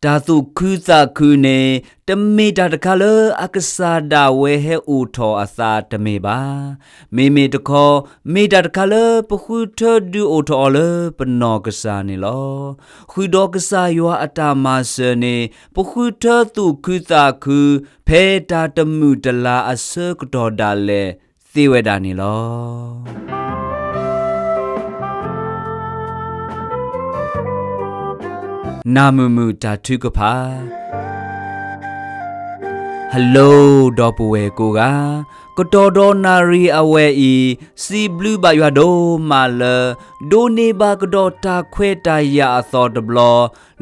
တၢ်သူၣ်ခုသးခုန့ၣ် တမ့ၢ်တၢ်တခါလၢအကစၢ်ဒၣ်ဝဲဟဲအိၣ်ထီၣ်အသးတမ့ၢ်ဘၣ်. မ့မ့ၢ်တခီ မ့ၢ်တၢ်တခါလၢပဃုထၢဒုးအိၣ်ထီၣ်အီၤလၢပနီၢ်ကစၢ်န့ၣ်လီၤ. ဃုာ်ဒီးကစၢ်ယွၤအတၢ်မၤစၢၤန့ၣ် ပဃုထၢသူၣ်ခုသးခု ဖဲတၢ်တမုာ်တလၤအဆၢကတီၢ်ဒၣ်လဲာ်သ့ဝဲဒၣ်န့ၣ်လီၤ. နၢ်မုာ်မုာ်တၢ်ထုကဖၣ် Hello ဒီပုၢ်ဝဲၢ်ကိးဂၤ, ကတီၢ်ဒီးနၣ်ရံၣ်အဝဲအံၤ စံးဘျုးဘၣ်ယွၤဒိၣ်မးလၢ ဒိးန့ၢ်ဘၣ်ကဒီးတၢ်ခွဲးတၢ်ယာ်အသီတဘျီ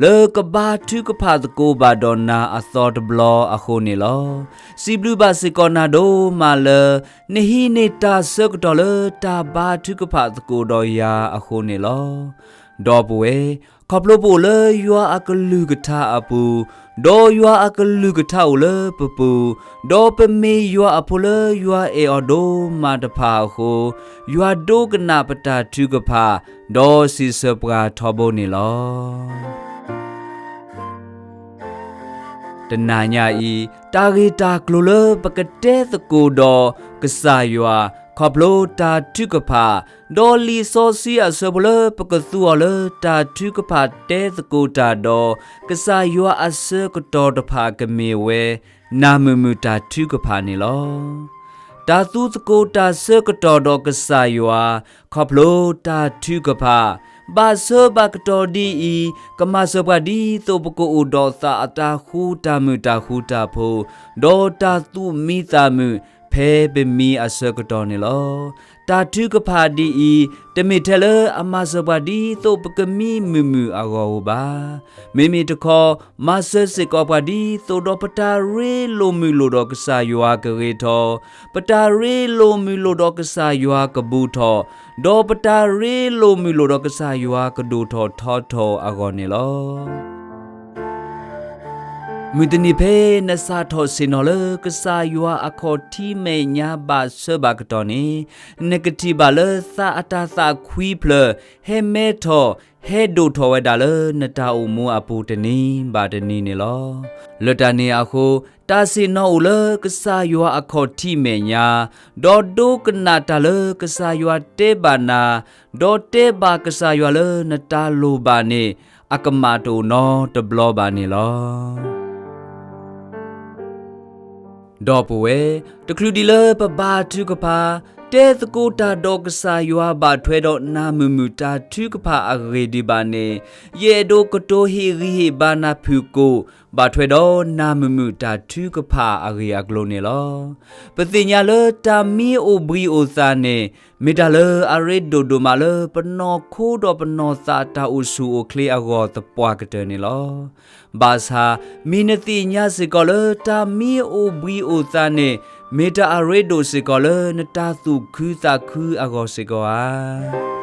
လၢကဘါထုကဖၣ်သကိးဘၣ်ဒီးနၤအသီတဘျီအဃိန့ၣ်လီၤ. စံးဘျုးဘၣ်စ့ၢ်ကီးနၤဒိၣ်မးလၢ နဟံးန့ၢ်တၢ်ဆၢကတီၢ်လၢတၢ်ဘါထုကဖၣ်သကိးဒီးယၤအဃိန့ၣ်လီၤ. ဒီပုၢ်ဝဲၢ်, ခီဖျိပအိၣ်လၢယွၤအကလုၢ်ကထါအပူၤ, ဒီးယွၤအကလုၢ်ကထါအိၣ်လၢပပူၤ, ဒီးပမ့ၢ်ယွၤအဖိလၢယွၤအဲၣ်အီၤဒိၣ်မးတဖၣ်အဃိ, ယွၤဒိကနၣ်ပတၢ်ထုကဖၣ်, ဒီးစံးဆၢပှၤထီဘိန့ၣ်လီၤ. တနၤညါအံၤ တၢ်ဂ့ၢ်တၢ်ကျိၤလၢပကတဲသကိးဒီးကစၢ်ယွၤ ခီဖျိတၢ်ထုကဖၣ်, ဒီးလံာ်စီဆှံအဆၢဖိလၢပကသူအီၤလၢတၢ်ထုကဖၣ်တဲသကိးတၢ်ဒီး ကစၢ်ယွၤအဆၢကတီၢ်တဖၣ်ကမ့ၢ်ဝဲ နၢ်မုာ်မုာ်တၢ်ထုကဖၣ်န့ၣ်လီၤ. တၢ်သူသကိးတၢ်ဆၢကတီၢ်ဒီးကစၢ်ယွၤ ခီဖျိတၢ်ထုကဖၣ်, ဘၣ်ဆၢဘၣ်ကတီၢ်ဒ်အံၤ ကမၤစၢၤပှၤဒ်သိးပကအိၣ်ဒီးသးအတၢ်ဃူတၢ်မုာ်တၢ်ဃူတၢ်ဖိး, ဒီးတၢ်သူၣ်မံသးမုာ် ဖဲပမံအဆၢကတီၢ်န့ၣ်လီၤ. တၢ်ထုကဖၣ်ဒ်အံၤ တမ့ၢ်ထဲလၢအမၤစၢၤပှၤဒ်သိးပကမံမုာ်မုာ်အဂီၢ်ဧိၤဘၣ်. မ့မ့ၢ်တခီ မၤစၢၤစ့ၢ်ကီးပှၤဒ်သိးဒီးပတၢ်ရ့လိာ်မုာ်လိာ်ဒီးကစၢ်ယွၤကဂ့ၤထီၣ်, ပတၢ်ရ့လိာ်မုာ်လိာ်ဒီးကစၢ်ယွၤကဘူးထီၣ်, ဒီးပတၢ်ရ့လိာ်မုာ်လိာ်ဒီးကစၢ်ယွၤကဒိၣ်ထီၣ်ထီထီၣ်အဂီၢ်န့ၣ်လီၤ. မုၢ်တနံၤဖဲနစးထီၣ်ဆ့ၣ်နီၤလၢကစၢ်ယွၤအခီၣ်ထံးမဲာ်ညါဘၣ်ဆၢဘၣ်ကတီၢ်န့ၣ်, နကထံၣ်ဘၣ်လၢသးအတၢ်သးခွံဖျၢၣ် ဟဲမဲထီၣ် ဟဲဒိၣ်ထီၣ်ဝဲဒၣ်လၢနတၢ်အိၣ်မူအပူၤတနံၤဘၣ်တနံၤန့ၣ်လီၤ. လၢတၢ်န့ၣ်အဃိ, တၢ်ဆ့ၣ်နီၤအိၣ်လၢကစၢ်ယွၤအခီၣ်ထံးမဲာ်ညါ, ဒီးဒိကနၣ်တၢ်လၢကစၢ်ယွၤတဲဘၣ်နၤ, ဒီးတဲဘၣ်ကစၢ်ယွၤလၢနတၢ်လိၣ်ဘၣ်န့ၣ် အကမၣ်တအိၣ်နီတဘျီဘၣ်န့ၣ်လီၤ. ဒီပုၢ်ဝဲၢ်, တချုးဒံးလၢပဘါထုကဖၣ်, တဲသကိးတၢ်ဒီးကစၢ်ယွၤဘၣ်ထွဲဒီးနၢ်မုာ်မုာ်တၢ်ထုကဖၣ်အဂ့ၢ်ဒံးဘၣ်န့ၣ်, ယအဲၣ်ဒိးကတိၤဟ့ၣ်ဂံၢ်ဟ့ၣ်ဘါနၤဖုၣ်ကိာ် ဘၣ်ထွဲဒီးနၢ်မုာ်မုာ်တၢ်ထုကဖၣ်အဂ့ၢ်အကျိၤန့ၣ်လီၤ. ပသ့ၣ်ညါလၢတၢ်မံအိၣ်ဘှံးအိၣ်သါန့ၣ် မ့ၢ်တၢ်လၢအရ့ဒိၣ်ဒိၣ်မးလၢပနီၢ်ခိဒီးပနီၢ်သးတၢ်အိၣ်ဆူၣ်အိၣ်ချ့အဂီၢ်သပှၢ်ကတၢၢ်န့ၣ်လီၤ. ဘၣ်ဆၣ်, မ့ၢ်နသ့ၣ်ညါစ့ၢ်ကီးလၢတၢ်မံအိၣ်ဘှံးအိၣ်သါန့ၣ် မ့ၢ်တၢ်အရ့ဒိၣ်စ့ၢ်ကီးလၢနတၢ်သူၣ်ခုသးခုအဂီၢ်စ့ၢ်ကီးဧါ.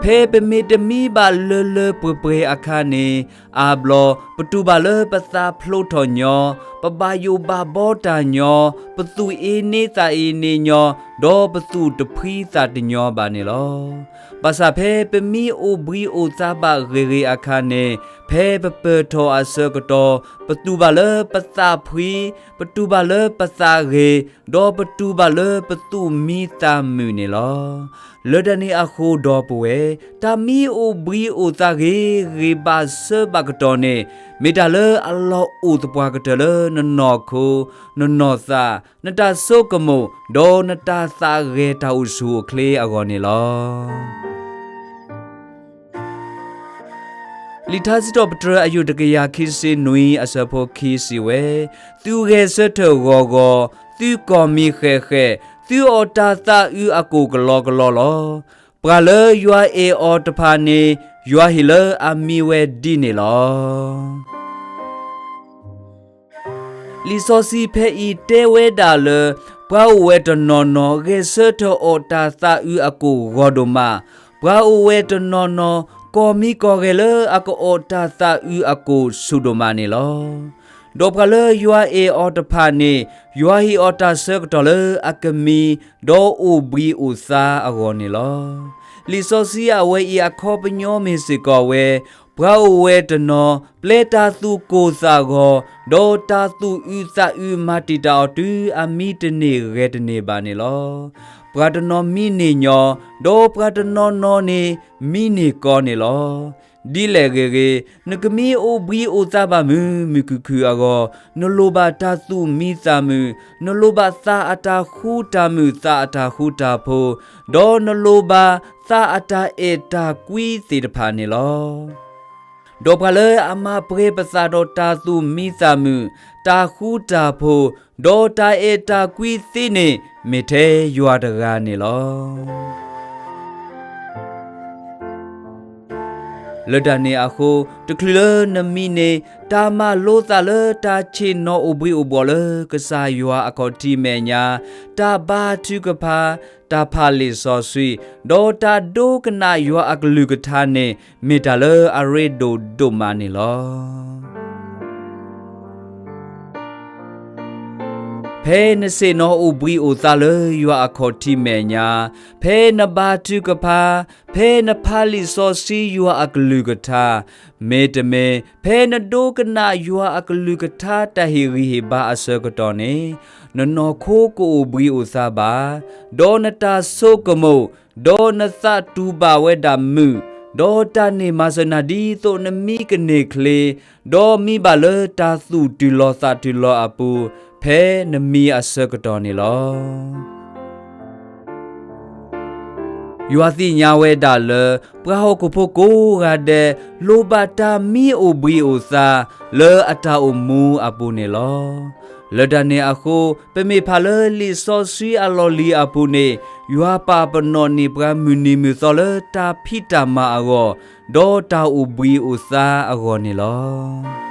ဖဲပမ့ၢ်တမံဘၣ်လၢလၢပှဲၤပှဲၤအခါန့ၣ်, အါဘျီ ပတူၢ်ဘၣ်လၢပသးဖျိထီၣ်ညီ, ပဘၣ်ယိၣ်ဘၣ်ဘီတၢ်ညီ, ပသူၣ်အ့န့သးအ့န့ညီ, ဒီးပသူၣ်တဖှံသးတညီဘၣ်န့ၣ်လီၤ. ဘၣ်ဆၣ်ဖဲပမံအိၣ်ဘှံးအိၣ်သါဘၣ်ဂ့ၤဂ့ၤအခါန့ၣ်, ဖဲပပၢၢ်ထီၣ်အဆၢကတီၢ်, ပတူၢ်ဘၣ်လၢပသးဖှံ, ပတူၢ်ဘၣ်လၢပသးဂ့ၤ, ဒီးပတူၢ်ဘၣ်လၢပသူၣ်မံသးမုာ်န့ၣ်လီၤ. လၢတၢ်န့ၣ်အဃိဒီပုၢ်ဝဲၢ်, တၢ်မံအိၣ်ဘှံးအိၣ်သါဂ့ၤဂ့ၤဘၣ်ဆၢဘၣ်ကတီၢ်န့ၣ်, မ့ၢ်တၢ်လၢအလီၢ်အိၣ်သပှၢ်ကတၢၢ်လၢနနီၢ်ခိ, နနီၢ်သး, နတၢ်ဆိကမိၣ်, ဒီးနတၢ်သးဂဲၤတၢ်အိၣ်ဆူၣ်အိၣ်ချ့အဂီၢ်န့ၣ်လီၤ. လံာ်ထါစံးထီၣ်ပတြၢၤအယုၢ်တကယၤခံဆံနွံအဆၢဖိခံစံးဝဲ, သုဂဲၤဆၢထၢၣ်ဂီၤဂီၤ, သုကီၢ်မံဃဲးဃဲး, သုအီၣ်တၢ်သးအုးအကိၣ်ကလီကလီလီၤ. ပှၤလၢယွၤအဲၣ်အီၤတဖၣ်န့ၣ်, ယွၤဟ့ၣ်လၢအမံဝဲဒ်န့ၣ်လီၤ. လံာ်စီဆှံဖဲအံၤတဲဝဲဒၣ်လၢ ပှၤအိၣ်ဝဲတနီၤနီၤ ဂဲၤဆၢထၢၣ်အီၣ်တၢ်သးအုးအကိၣ်ဂီၤဒိၣ်မး, ပှၤအိၣ်ဝဲတနီၤနီၤ ကီၢ်မံကီၢ်ဂဲၤလၢအကအီၣ်တၢ်သးအုးအကိၣ်ဆူၣ်ဒိၣ်မးန့ၣ်လီၤ. ဒီးပှၤလၢယွၤအဲၣ်အီၤတဖၣ်န့ၣ် ယွၤဟ့ၣ်အီၤတၢ်ဆၢကတီၢ်လၢအကမံ ဒီးအိၣ်ဘှံးအိၣ်သါအဂီၢ်န့ၣ်လီၤ. လံာ်စီဆှံအဝဲအံၤအခီပညီမ့ၢ်စ့ၢ်ကီးဝဲ, ပှၤအိၣ်ဝဲတနီၤ ပျဲတၢ်သူၣ်ကိၢ်သးဂီၤ, ဒီးတၢ်သူၣ်အုးသးအုးမၤတံာ်တာ်အီၤတုၤအမံတန့ၢ်ဂဲၤတန့ၢ်ဘၣ်န့ၣ်လီၤ. ပှၤတနီၤမံန့ၢ်ညီ, ဒီးပှၤတနီၤနီၤန့ၣ် မံန့ၢ်ကီန့ၣ်လီၤ. ဒ်လဲၣ်ဂ့ၤဂ့ၤ, နကမ့ၢ်အိၣ်ဘှံးအိၣ်သါဘၣ်မုာ်မုာ်ခုၣ်ခုၣ်အဂီၢ်, နလိၣ်ဘၣ်တၢ်သူၣ်မံသးမုာ်, နလိၣ်ဘၣ်သးအတၢ်ဃူတၢ်မုာ်သးအတၢ်ဃူတၢ်ဖိး, ဒီးနလိၣ်ဘၣ်သးအတၢ်အဲၣ်တၢ်ကွံသ့ၣ်တဖၣ်န့ၣ်လီၤ. ဒီးပှၤလၢအမၤပှဲၤပသးဒီးတၢ်သူၣ်မံသးမုာ်, တၢ်ဃူတၢ်ဖိး, ဒီးတၢ်အဲၣ်တၢ်ကွံသ့န့ၣ် မ့ၢ်ထဲယွၤတဂၤန့ၣ်လီၤ. လၢတၢ်န့ၣ်အဃိ, တချုးလၢနမံန့ၣ် တၢ်မၤလိသးလၢတၢ်ဆ့ၣ်နီၤအိၣ်ဘှံးအိၣ်ဘှီၣ်လၢကစၢ်ယွၤအခီၣ်ထံးမဲာ်ညါ, တၢ်ဘါထုကဖၣ်, တၢ်ဖးလံာ်စီဆှံ, ဒီးတၢ်ဒိကနၣ်ယွၤအကလုၢ်ကထါန့ၣ် မ့ၢ်တၢ်လၢအရ့ဒိၣ်ဒိၣ်မးန့ၣ်လီၤ. ဖဲနဆ့ၣ်နီၤအိၣ်ဘှံးအိၣ်သါလၢယွၤအခီၣ်ထံးမဲာ်ညါ, ဖဲနဘါထုကဖၣ်, ဖဲနဖးလံာ်စီဆှံယွၤအကလုၢ်ကထါ, မ့တမ့ၢ် ဖဲနဒိကနၣ်ယွၤအကလုၢ်ကထါတၢ်ဟ့ၣ်ဂံၢ်ဟ့ၣ်ဘါအဆၢကတီၢ်န့ၣ်, နနီၢ်ခိကအိၣ်ဘှံးအိၣ်သါဘၣ်, ဒီးနတၢ်ဆိကမိၣ်, ဒီးနသးတူၢ်ဘၣ်ဝဲဒၣ်မုာ်, ဒီးတၢ်န့ၢ်မၤစၢၤနၤဒ်သိးနမံကန့ၢ်ချ့, ဒီးမံဘၣ်လၢတၢ်သူၣ်တုၤလီၤသးတုၤလီၤအပူၤ, ဖဲနမံအဆၢကတီၢ်န့ၣ်လီၤ. ယွၤသ့ၣ်ညါဝဲဒၣ်လၢ ပှၤဟီၣ်ခိၣ်ဖိကိးဂၤဒဲး လိၣ်ဘၣ်တၢ်မံအိၣ်ဘှံးအိၣ်သါ လၢအတၢ်အိၣ်မူအပူၤန့ၣ်လီၤ. လၢတၢ်န့ၣ်အဃိ, ပမ့ၢ်ဖးလၢလံာ်စီဆှံအလီၢ်လံၤအပူၤန့ၣ်, ယွၤပာ်ပနီၣ်န့ၢ်ပှၤမုၢ်နံၤမုၢ်သီလၢတၢ်ဖံးတၢ်မၤအဂီၢ်, ဒီးတၢ်အိၣ်ဘှံးအိၣ်သါအဂီၢ်န့ၣ်လီၤ.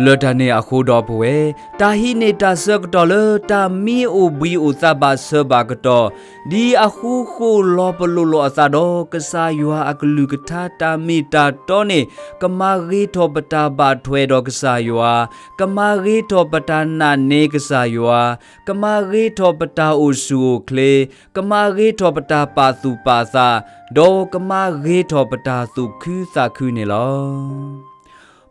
လၢတၢ်န့ၣ်အဃိဒီပုၢ်ဝဲၢ်, တၢ်ဟံးန့ၢ်တၢ်ဆၢကတီၢ်လၢတၢ်မံအိၣ်ဘှံးအိၣ်သါဘၣ်ဆၢဘၣ်ကတီၢ်, ဒ်အဃူဃီၣ်လီၤပလိာ်လိာ်အသးဒီးကစၢ်ယွၤအကလုၢ်ကထါတၢ်မ့ၢ်တၢ်တီန့ၣ်, ကမၤဂ့ၤထီၣ်ပတၢ်ဘၣ်ထွဲဒီးကစၢ်ယွၤ, ကမၤဂ့ၤထီၣ်ပတၢ်နာ်န့ၢ်ကစၢ်ယွၤ, ကမၤဂ့ၤထီၣ်ပတၢ်အိၣ်ဆူၣ်အိၣ်ချ့, ကမၤဂ့ၤထီၣ်ပတၢ်ပာ်သူၣ်ပာ်သး, ဒီးကမၤဂ့ၤထီၣ်ပတၢ်သူၣ်ခုသးခုန့ၣ်လီၤ.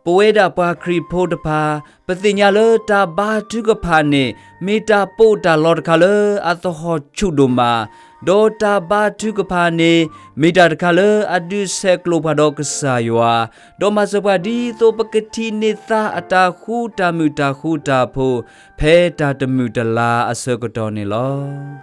ပဝဲဒၣ်ပှၤခရံာ်ဖိတဖၣ်, ပသ့ၣ်ညါလၢတၢ်ဘါထုကဖၣ်န့ၣ် မ့ၢ်တၢ်ပီးတၢ်လီတခါလၢအသဟီၣ်ဆူၣ်ဒိၣ်မး, ဒီးတၢ်ဘါထုကဖၣ်န့ၣ် မ့ၢ်တၢ်တခါလၢအဒုးဆဲးကျိးပှၤဒီးကစၢ်ယွၤ, ဒီးမၤစၢၤပှၤဒ်သိးပကထံၣ်န့ၢ်သါအတၢ်ဃူတၢ်မုာ်တၢ်ဃူတၢ်ဖိး ဖဲတၢ်တမုာ်တလၤအဆၢကတီၢ်န့ၣ်လီ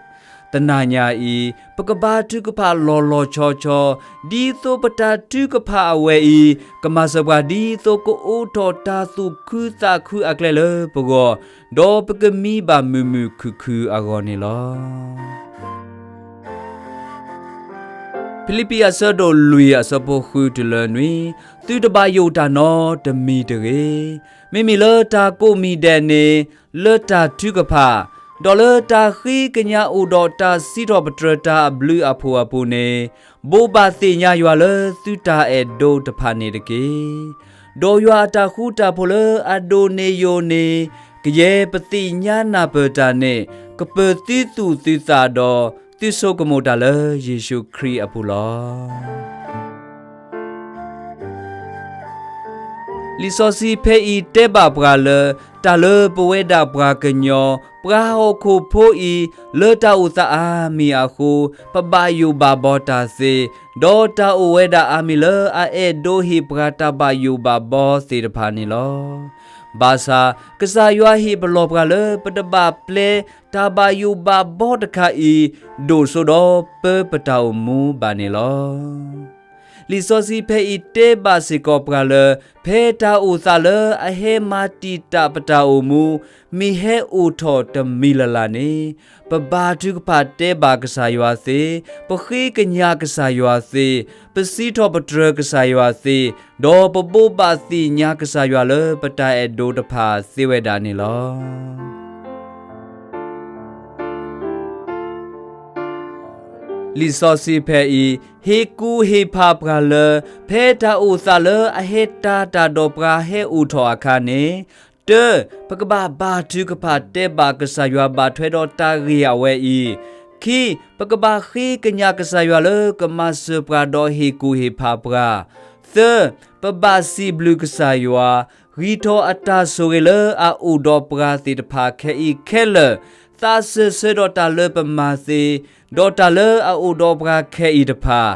ၤ. တနၤညါအံၤ, ပကဘါထုကဖၣ်လီၤလီၤဆီဆီ, ဒ်သိးပတၢ်ထုကဖၣ်အဝဲအံၤ, ကမၤစၢၤပှၤဒ်သိးကအိးထီၣ်တၢ်သူၣ်ခုသးခုအကျဲလၢပဂီၢ်, ဒီးပကမံဘၣ်မုာ်မုာ်ခုၣ်ခုၣ်အဂီၢ်န့ၣ်လီၤ. ဖံလံးပံးအဆၢဒိၣ်လွံၢ်အဆၢဖိဃုတုၤလၢနွံ, သုတဘၣ်ယိၣ်တၢ်နီတမံၤတဂ့ၤ. မ့မ့ၢ်လၢတၢ်ကိးမံၤဒဲးန့ၣ်, လၢတၢ်ထုကဖၣ်, ဒီးလၢတၢ်ဃ့ကညးအိၣ်ဒီးတၢ်စံးထီၣ်ပတြၢၤတၢ်အဘျုးအဖှိၣ်အပူၤန့ၣ်, ဘိးဘၣ်သ့ၣ်ညါယွၤလၢသုတၢ်အဲၣ်ဒိးတဖၣ်န့ၣ်တက့ၢ်. ဒီးယွၤအတၢ်ဃူတၢ်ဖိးလၢအဒိၣ်န့ၢ်ယိာ်န့ၣ်, ကယဲၢ်ပသ့ၣ်ညါနၢ်ပၢၢ်တၢ်န့ၣ်, ကပၢၤသုသူၣ်သုသးဒီးသုဆိကမိၣ်တၢ်လၢယ့ၣ်ၡူးခရံာ်အပူၤလီၤ. လံာ်စီဆှံဖဲအံၤတဲဘၣ်ပှၤလၢ တၢ်လၢပဝဲဒၣ်ပှၤကညီ, ပှၤဟီၣ်ခိၣ်ဖိအံၤ, လၢတၢ်အိၣ်သးအါမံၤအဃိ, ပဘၣ်ယိၣ်ဘၣ်ဘီတၢ်သ့, ဒီးတၢ်အိၣ်ဝဲဒၣ်အါမံၤလၢအအဲၣ်ဒိးဟ့ၣ်ပှၤတၢ်ဘၣ်ယိၣ်ဘၣ်ဘီသ့ၣ်တဖၣ်န့ၣ်လီၤ. ဘၣ်ဆၣ်, ကစၢ်ယွၤဟ့ၣ်ပလီၢ်ပှၤလၢပတဘၣ်ပျဲတၢ်ဘၣ်ယိၣ်ဘၣ်ဘီတခါအံၤ, ဒိၣ်စိဒီးပၢပတၢ်အိၣ်မူဘၣ်န့ၣ်လီၤ. လံာ်စီဆှံဖဲအံၤတဲဘၣ်စ့ၢ်ကီးပှၤလၢ ဖဲတၢ်အိၣ်သးလၢအဟဲမၤတံာ်တာ်ပတၢ်အိၣ်မူ မ့ၢ်ဟဲအိၣ်ထီၣ်တမံၤလၢ်လၢ်န့ၣ်, ပဘါထုကဖၣ်တဲဘၣ်ကစၢ်ယွၤသ့, ပဃ့ကညးကစၢ်ယွၤသ့, ပစံးထီၣ်ပတြၢၤကစၢ်ယွၤသ့, ဒီးပဘိးဘၣ်သ့ၣ်ညါကစၢ်ယွၤလၢပတၢ်အဲၣ်ဒိးတဖၣ်သ့ဝဲဒၣ်န့ၣ်လီၤ. လံာ်စီဆှံဖဲအံၤ ဟ့ၣ်ကူၣ်ဟ့ၣ်ဖးပှၤလၢ ဖဲတၢ်အိၣ်သးလၢအဟဲတၢ်တၢ်ဒီးပှၤဟဲအိၣ်ထီၣ်အခါန့ၣ်, တၢ, ပကဘၣ်ဘါထုကဖၣ်တဲဘၣ်ကစၢ်ယွၤဘၣ်ထွဲဒီးတၢ်ဂ့ၢ်အဝဲအံၤ, ခံ, ပကဘၣ်ဃ့ကညးကစၢ်ယွၤလၢကမၤစၢၤပှၤဒီးဟ့ၣ်ကူၣ်ဟ့ၣ်ဖးပှၤ. သၢ, ပဘၣ်စံးဘျုးကစၢ်ယွၤ, ဂံၢ်ထီၣ်အတၢ်ဆိၣ်ဂ့ၤလၢအအိၣ်ဒီးပှၤသ့ၣ်တဖၣ်ခဲအံၤခဲလၢာ်, သးစၢၢ်ဆၢဒီးတၢ်လၢပမၤသ့, ဒီးတၢ်လၢအအိၣ်ဒီးပှၤခဲအံၤတဖၣ်,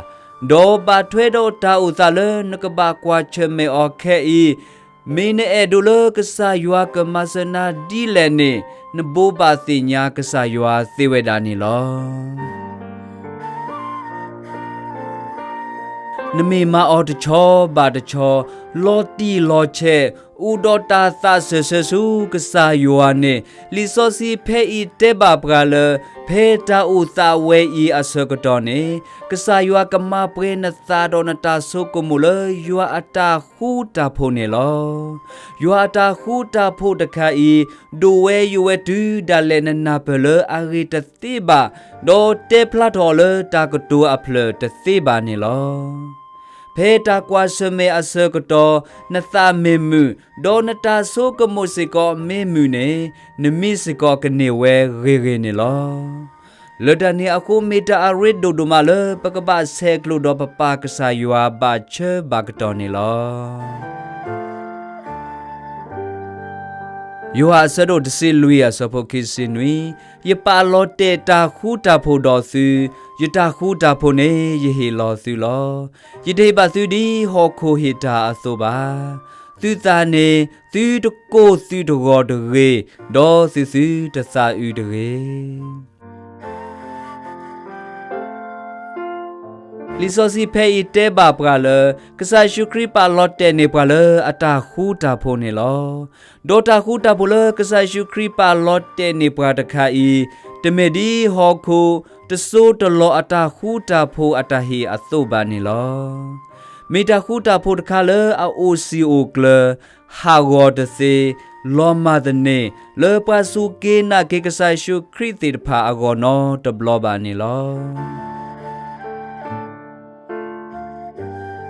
ဒီးဘၣ်ထွဲဒီးတၢ်အိၣ်သးလၢနကဘၣ်ကွၢ်ဆၢၣ်မဲာ်အီၤခဲအံၤ, မ့ၢ်နအဲၣ်ဒိးလၢကစၢ်ယွၤကမၤစၢၤနၤဒ်လဲၣ်န့ၣ်, နဘိးဘၣ်သ့ၣ်ညါကစၢ်ယွၤသ့ဝဲဒၣ်န့ၣ်လီၤ. နမ့ၢ်မၤအီၤတဆီဘၣ်တဆီ, လီၤတံၢ်လီၤဆဲး, အိၣ်ဒီးတၢ်သးစၢၢ်ဆၢဆူကစၢ်ယွၤန့ၣ်, လံာ်စီဆှံဖဲအံၤတဲဘၣ်ပှၤလၢ ဖဲတၢ်အိၣ်သးဝဲအံၤအဆၢကတီၢ်န့ၣ်, ကစၢ်ယွၤကမၤပှဲၤနသးဒီးနတၢ်ဆိကမိၣ်လၢယွၤအတၢ်ဃူတၢ်ဖိးန့ၣ်လီၤ. ယွၤအတၢ်ဃူတၢ်ဖိးတခါအံၤ, ဒိၣ်ဝဲယိာ်ဝဲတုၤဒၣ်လဲာ်နနၢ်ပၢၢ်လၢအဂ့ၤတသ့ဘၣ်, ဒီးတဲဖျါထီၣ်အီၤလၢတၢ်ကတိၤအဖျၢၣ်တသ့ဘၣ်န့ၣ်လီၤ. ဖဲတၢ်ကွၢ်ဆၢၣ်မဲာ်အဆၢကတီၢ်, နသးမ့ၢ်မုာ်, ဒီးနတၢ်ဆိကမိၣ်စ့ၢ်ကီးမ့ၢ်မုာ်န့ၣ်, နမံစ့ၢ်ကီးကန့ၢ်ဝဲဂ့ၤဂ့ၤန့ၣ်လီၤ. လၢတၢ်န့ၣ်အဃိ မ့ၢ်တၢ်အရ့ဒိၣ်ဒိၣ်မးလၢပကဘၣ်ဆဲးကျိးဒီးပပၢ်ကစၢ်ယွၤဘၣ်ဆၢဘၣ်ကတီၢ်န့ၣ်လီၤ. ယိၤဟၣ်အဆၢဒိၣ်တဆံလွံၢ်အဆၢဖိခံဆံနွံ, ယပာ်လီၤတဲာ်တၢ်ဃူတၢ်ဖိးဒီးသု, ယတၢ်ဃူတၢ်ဖိးန့ၣ် ယဟ့ၣ်လီၤသုလီၤ. ယတဟ့ၣ်ဘၣ်သုဒ်ဟီၣ်ခိၣ်ဟ့ၣ်တၢ်အသိးဘၣ်. သုသးန့ၣ် သုတကိၢ်သုတဂီၤတဂ့ၤ, ဒီးသုသုတသးအုးတဂ့ၤ. လံာ်စီဆှံဖဲအံၤတဲဘၣ်ပှၤလၢ ကစၢ်ယ့ၣ်ၡူးခရံာ်ပာ်လီၤတဲာ်န့ၢ်ပှၤလၢအတၢ်ဃူတၢ်ဖိးန့ၣ်လီၤ. ဒီးတၢ်ဃူတၢ်ဖိးလၢကစၢ်ယ့ၣ်ၡူးခရံာ်ပာ်လီၤတဲာ်န့ၢ်ပှၤတခါအံၤ, တမ့ၢ်ဒ်ဟီၣ်ခိၣ်တစိတလီၤအတၢ်ဃူတၢ်ဖိးအတၢ်ဟ့ၣ်အသိးဘၣ်န့ၣ်လီၤ. မ့ၢ်တၢ်ဃူတၢ်ဖိးတခါလၢအအိၣ်စံာ်အိၣ်ကျၢၤ, ဟးဂီၤတသ့, လီၤမၢ်သန့ၤ, လၢပှၤစူၢ်က့ၤနာ်က့ၤကစၢ်ယ့ၣ်ၡူးခရံာ်သ့ၣ်တဖၣ်အဂီၢ်နီတဘျီဘၣ်န့ၣ်လီၤ.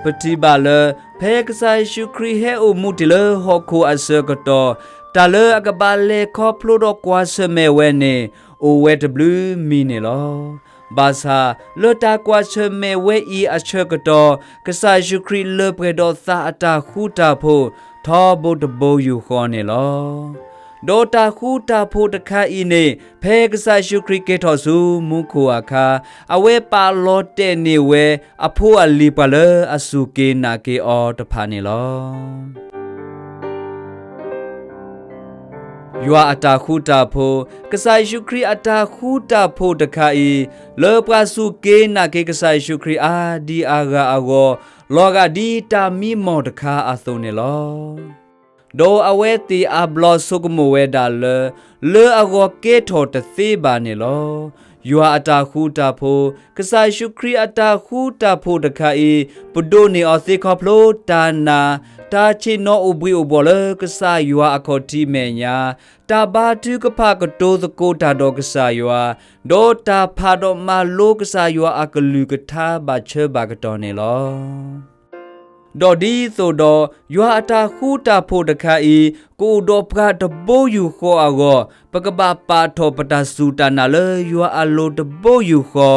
ပထံၣ်ဘၣ်လၢ ဖဲကစၢ်ယ့ၣ်ၡူးခရံာ်ဟဲအိၣ်မူတ့ၢ်လၢဟီၣ်ခိၣ်အဆၢကတီၢ်, တၢ်လၢအကဘၣ်လဲၤခီဖျိဒီးကွၢ်ဆၢၣ်မဲာ်ဝဲန့ၣ် အိၣ်ဝဲတဘျုးမံၤန့ၣ်လီၤ. ဘၣ်ဆၣ်လၢတၢ်ကွၢ်ဆၢၣ်မဲာ်ဝဲအံၤအဆၢကတီၢ်, ကစၢ်ယ့ၣ်ၡူးခရံာ်လၢပှဲၤဒီးသးအတၢ်ဃူတၢ်ဖိး ထီဘိတဘိယူၢ်ဃီန့ၣ်လီၤ. ဒီးတၢ်ဃူတၢ်ဖိးတခါအံၤန့ၣ် ဖဲကစၢ်ယ့ၣ်ၡူးခရံာ်ကဲထီၣ်ဆူမူခိၣ်အခါ, အဝဲပာ်လီၤတဲာ်န့ၢ်ဝဲအဖိအလံၤပှၤလၢအစူၢ်က့ၤနာ်က့ၤအီၤတဖၣ်န့ၣ်လီၤ. ယွၤအတၢ်ဃူတၢ်ဖိး, ကစၢ်ယ့ၣ်ၡူးခရံာ်အတၢ်ဃူတၢ်ဖိးတခါအံၤ, လၢပှၤစူၢ်က့ၤနာ်က့ၤကစၢ်ယ့ၣ်ၡူးခရံာ်အါဒံအါဂၤအဂီၢ်, လီၤဂာ်ဒ်တၢ်မံမီၢ်တခါအသိးန့ၣ်လီၤ. ဒီးအဝဲသ့ၣ်အါဘျီဆိကမိၣ်ဝဲဒၣ်လၢ လၢအဂီၢ်ကဲထီၣ်တသ့ဘၣ်န့ၣ်လီၤ. ယွၤအတၢ်ဃူတၢ်ဖိး, ကစၢ်ယ့ၣ်ၡူးခရံာ်အတၢ်ဃူတၢ်ဖိးတခါအံၤ, ပဒိးန့ၢ်အီၤသ့ခီဖျိတၢ်နာ်, တၢ်ဆ့ၣ်နီၤအိၣ်ဘှံးအိၣ်ဘှီၣ်လၢကစၢ်ယွၤအခီၣ်ထံးမဲာ်ညါ, တၢ်ဘါထုကဖၣ်ကတိၤသကိးတၢ်ဒီးကစၢ်ယွၤ, ဒီးတၢ်ဖးဒီးမၤလိကစၢ်ယွၤအကလုၢ်ကထါဘၣ်ဆၢဘၣ်ကတီၢ်န့ၣ်လီၤ. ဒီးဒ်သိးဒီး ယွၤအတၢ်ဃူတၢ်ဖိးတခါအံၤ ကအိၣ်ဒီးပှၤတဘိယူၢ်ဃီအဂီၢ်, ပကဘၣ်ပာ်ထီၣ်ပတၢ်စူၢ်တၢ်နာ်လၢယွၤအလိၤတဘိယူၢ်ဃီ,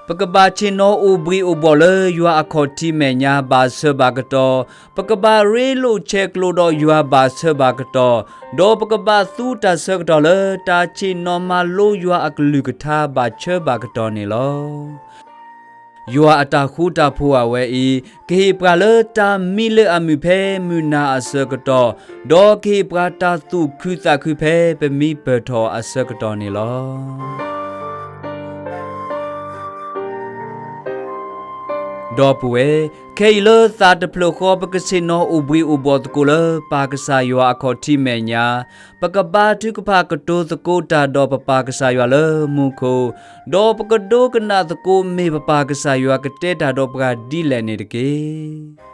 ပကဘၣ်ဆ့ၣ်နီၤအိၣ်ဘှံးအိၣ်ဘှီၣ်လၢယွၤအခီၣ်ထံးမဲာ်ညါဘၣ်ဆၢဘၣ်ကတီၢ်, ပကဘၣ်ရ့လိာ်ဆဲးကျိးဒီးယွၤဘၣ်ဆၢဘၣ်ကတီၢ်, ဒီးပကဘၣ်သူတၢ်ဆၢကတီၢ်လၢတၢ်ဆ့ၣ်နီၤမၤလိယွၤအကလုၢ်ကထါဘၣ်ဆၢဘၣ်ကတီၢ်န့ၣ်လီၤ. ယွၤအတၢ်ဃူတၢ်ဖိးအဝဲအံၤ ကဟ့ၣ်ပှၤလၢတၢ်မံလၢအမုာ်ဖဲမုၢ်နၤအဆၢကတီၢ်, ဒီးကဟ့ၣ်ပှၤတၢ်သူၣ်ခုသးခုဖဲပမံပၢၢ်ထီၣ်အဆၢကတီၢ်န့ၣ်လီၤ. ဒီပုၢ်ဝဲၢ်, ခဲအံၤလၢသးတဖျၢၣ်ဃီ ပကဆ့ၣ်နီၤအိၣ်ဘှံးအိၣ်ဘှီၣ်သကိးလၢပၢ်ကစၢ်ယွၤအခီၣ်ထံးမဲာ်ညါ, ပကဘါထုကဖၣ်ကတိၤသကိးတၢ်ဒီးပပၢ်ကစၢ်ယွၤလၢမူခိၣ်, ဒီးပကဒိကနၣ်သကိးမ့ၢ်ပပၢ်ကစၢ်ယွၤကတဲတၢ်ဒီးပှၤဒ်လဲၣ်န့ၣ်တက့ၢ်.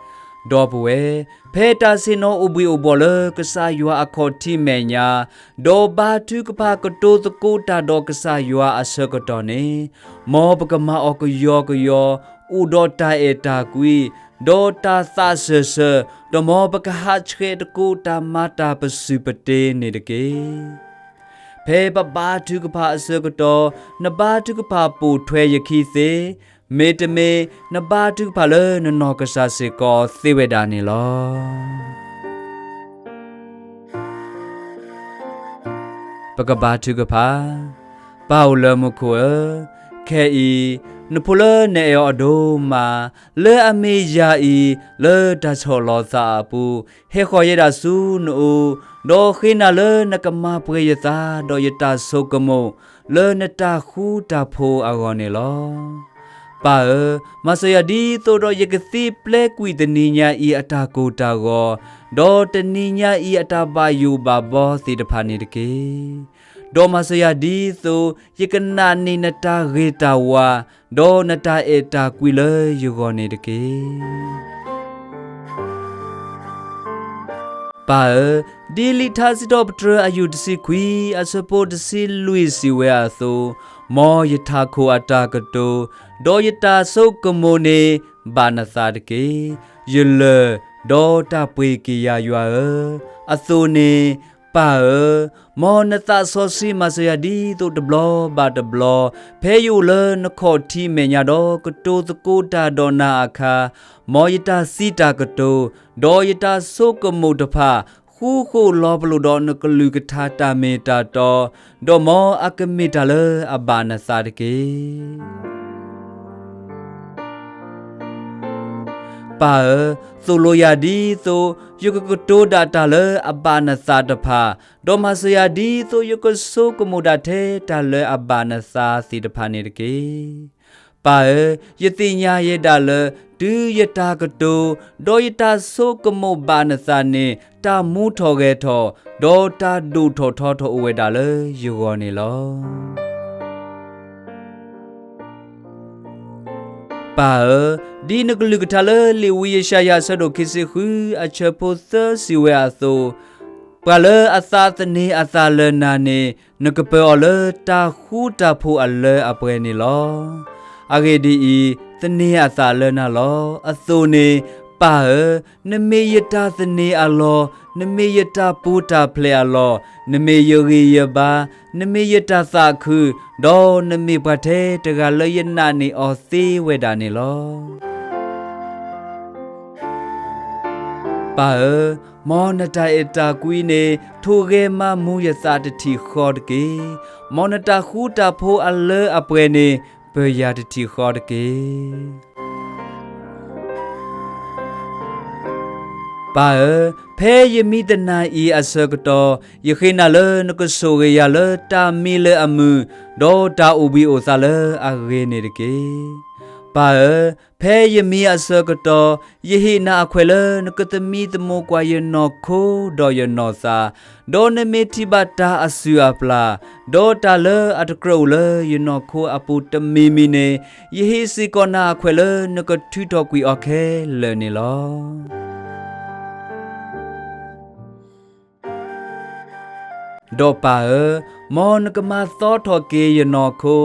ဒီပုၢ်ဝဲၢ်, ဖဲတၢ်ဆ့ၣ်နီၤအိၣ်ဘှံးအိၣ်ဘှီၣ်လၢကစၢ်ယွၤအခီၣ်ထံးမဲာ်ညါ, ဒီးဘါထုကဖၣ်ကတိၤသကိးတၢ်ဒီးကစၢ်ယွၤအဆၢကတီၢ်န့ၣ်, မ်ပကမၤအီၤကယီကယီ, အိၣ်ဒီးတၢ်အဲၣ်တၢ်ကွံ, ဒီးတၢ်သးစၢၢ်ဆၢ, ဒီးမ်ပကဟးဆှဲးသကိးတၢ်မၤတၢ်ပစုၢ်ပတ့န့ၣ်တက့ၢ်. ဖဲပဘါထုကဖၣ်အဆၢကတီၢ် နဘါထုကဖၣ်ပိာ်ထွဲယခံသ့, မ့တမ့ၢ် နဘါထုကဖၣ်လၢနနီၢ်ကစၢ်စ့ၢ်ကီးသ့ဝဲဒၣ်န့ၣ်လီၤ. ပကဘါထုကဖၣ်. ပၢ်အိၣ်လၢမူခိၣ်ဧၢ, ခဲအံၤ နဖိလၢနအဲၣ်အီၤအဒိၣ်မး လၢအမ့ၢ်ယၤအံၤ လၢတၢ်ဆီၣ်လီၤသးအပူၤ ဟဲဃီၤယဲဒၣ်ဆူနအိၣ်, ဒီးဃ့နၤလၢနကမၤပှဲၤယသးဒီးယတၢ်ဆိကမိၣ် လၢနတၢ်ဃူတၢ်ဖိးအဂီၢ်န့ၣ်လီၤ. ပၢ်ဧၢ, မၤစၢၤယၤဒ်သိးဒီးယကသ့ပျဲကွံာ်တနံၤညါအံၤအတၢ်ကိၢ်တၢ်ဂီၤ, ဒီးတနံၤညါအံၤအတၢ်ဘၣ်ယိၣ်ဘၣ်ဘီသ့ၣ်တဖၣ်န့ၣ်တက့ၢ်. ဒီးမၤစၢၤယၤဒ်သိး ယကနာ်န့ၢ်နတၢ်ဂ့ၤတၢ်ဝါ ဒီးနတၢ်အဲၣ်တၢ်ကွံလၢယဂီၢ်န့ၣ်တက့ၢ်. ပၢ်ဧၢ, ဒ်လံာ်ထါစံးထီၣ်ပတြၢၤအယူၢ်တဆံခွံ အဆၢဖိတဆံလွံၢ်စံးဝဲအသိး, မ်ယထးခိၣ်အတၢ်ကတိၤ ဒီးယတၢ်ဆိကမိၣ်န့ၣ် ဘၣ်နသးတက့ၢ်. ယလၢၢ် ဒီးတၢ်ပှ့ၤက့ၤယၤယွၤဧၢ, အသိးန့ၣ် ပၢ်ဧၢ, မ်နသးစီဆှံမၤစၢၤယၤဒ်သိးတဘျီဘၣ်တဘျီ, ဖဲယအိၣ်လၢနခီၣ်ထံးမဲာ်ညါဒီးကတိၤသကိးတၢ်ဒီးနၤအခါ, မ်ယတၢ်စံးတၢ်ကတိၤ ဒီးယတၢ်ဆိကမိၣ်တဖၣ် ဃူဃီၣ်လီၤပလိာ်ဒီးနကလုၢ်ကထါတၢ်မ့ၢ်တၢ်တီ, ဒီးမ်အကမ့ၢ်တၢ်လၢအဘၣ်နသးတက့ၢ်. ပၢ်ဧၢ, သိၣ်လိယၤဒ်သိး ယကကတိၤဒၣ်တၢ်လၢအဘၣ်နသးတဖၣ်, ဒီးမၤစၢၤယၤဒ်သိးယကဆိကမိၣ်ဒၣ်ထဲတၢ်လၢအဘၣ်နသးသ့ၣ်တဖၣ်န့ၣ်တက့ၢ်. ပၢ်ဧၢ, ယသ့ၣ်ညါယဲဒၣ်လၢ တုၤယတၢ်ကတိၤ ဒီးယတၢ်ဆိကမိၣ်ဘၣ်နသးန့ၣ် တၢ်မူထီၣ်ဂဲၤထီၣ် ဒီးတၢ်ဒိၣ်ထီၣ်ထီထီၣ်အိၣ်ဝဲဒၣ်လၢယဂီၢ်န့ၣ်လီၤ. ပၢ်ဧၢ, ဒ်နကလုၢ်ကထါလၢလံာ်ဝံယၡါယၤအဆၢဒိၣ်ခံဆံဃု အဆၢဖိသၢစံးဝဲအသိး, ပှၤလၢအသးသန့ၤအသးလၢနၤန့ၣ် နကပၢၤအီၤလၢတၢ်ဃူတၢ်ဖိးအလၢအပှဲၤန့ၣ်လီၤ. အဂ့ၢ်ဒ်အံၤ, သန့ၤအသးလၢနၤလီၤ. အသိးန့ၣ် ပၢ်ဧၢ, နမ့ၢ်ယတၢ်သန့ၤအလီၢ်, နမ့ၢ်ယတၢ်ပူၤတၢ်ဖျဲးအလီၢ်, နမ့ၢ်ယဂံၢ်ယဘါ, နမ့ၢ်ယတၢ်သးခု, ဒီးနမ့ၢ်ပှၤထဲတဂၤလၢယနာ်န့ၢ်အီၤသ့ဝဲဒၣ်န့ၣ်လီၤ. ပၢ်ဧၢ, မ်နတၢ်အဲၣ်တၢ်ကွံန့ၣ် ထိၣ်ဂဲၤမၤမူယသးတထံၣ်ဃီတက့ၢ်. မ်နတၢ်ဃူတၢ်ဖိးအလၢအပှဲၤန့ၣ် ပၢၤယၤတထံၣ်ဃီတက့ၢ်. ပၢ်ဧၢ, ဖဲယမံတနၤအံၤအဆၢကတီၢ်, ယဃ့နၤလၢနကဆိၣ်ဂ့ၤယၤလၢတၢ်မံလၢအမုာ်, ဒီးတၢ်အိၣ်ဘှံးအိၣ်သါလၢအဂ့ၤန့ၣ်တက့ၢ်. ပၢ်ဧၢ, ဖဲယမံအဆၢကတီၢ်, ယဟ့ၣ်နၤအခွဲးလၢနကသမံသမိးကွၢ်ယနီၢ်ခိဒီးယနီၢ်သး, ဒီးနမ့ၢ်ထံၣ်ဘၣ်တၢ်အစုၣ်အပျၢ်, ဒီးတၢ်လၢအတကြၢးအိၣ်လၢယနီၢ်ခိအပူၤတမံၤမံၤန့ၣ်, ယဟ့ၣ်စ့ၢ်ကီးနၤအခွဲးလၢနကထုးထီၣ်ကွံာ်အီၤခဲလၢာ်န့ၣ်လီၤ. ဒီးပၢ်ဧၢ, မ်နကမၤသီထီၣ်က့ၤယနီၢ်ခိ,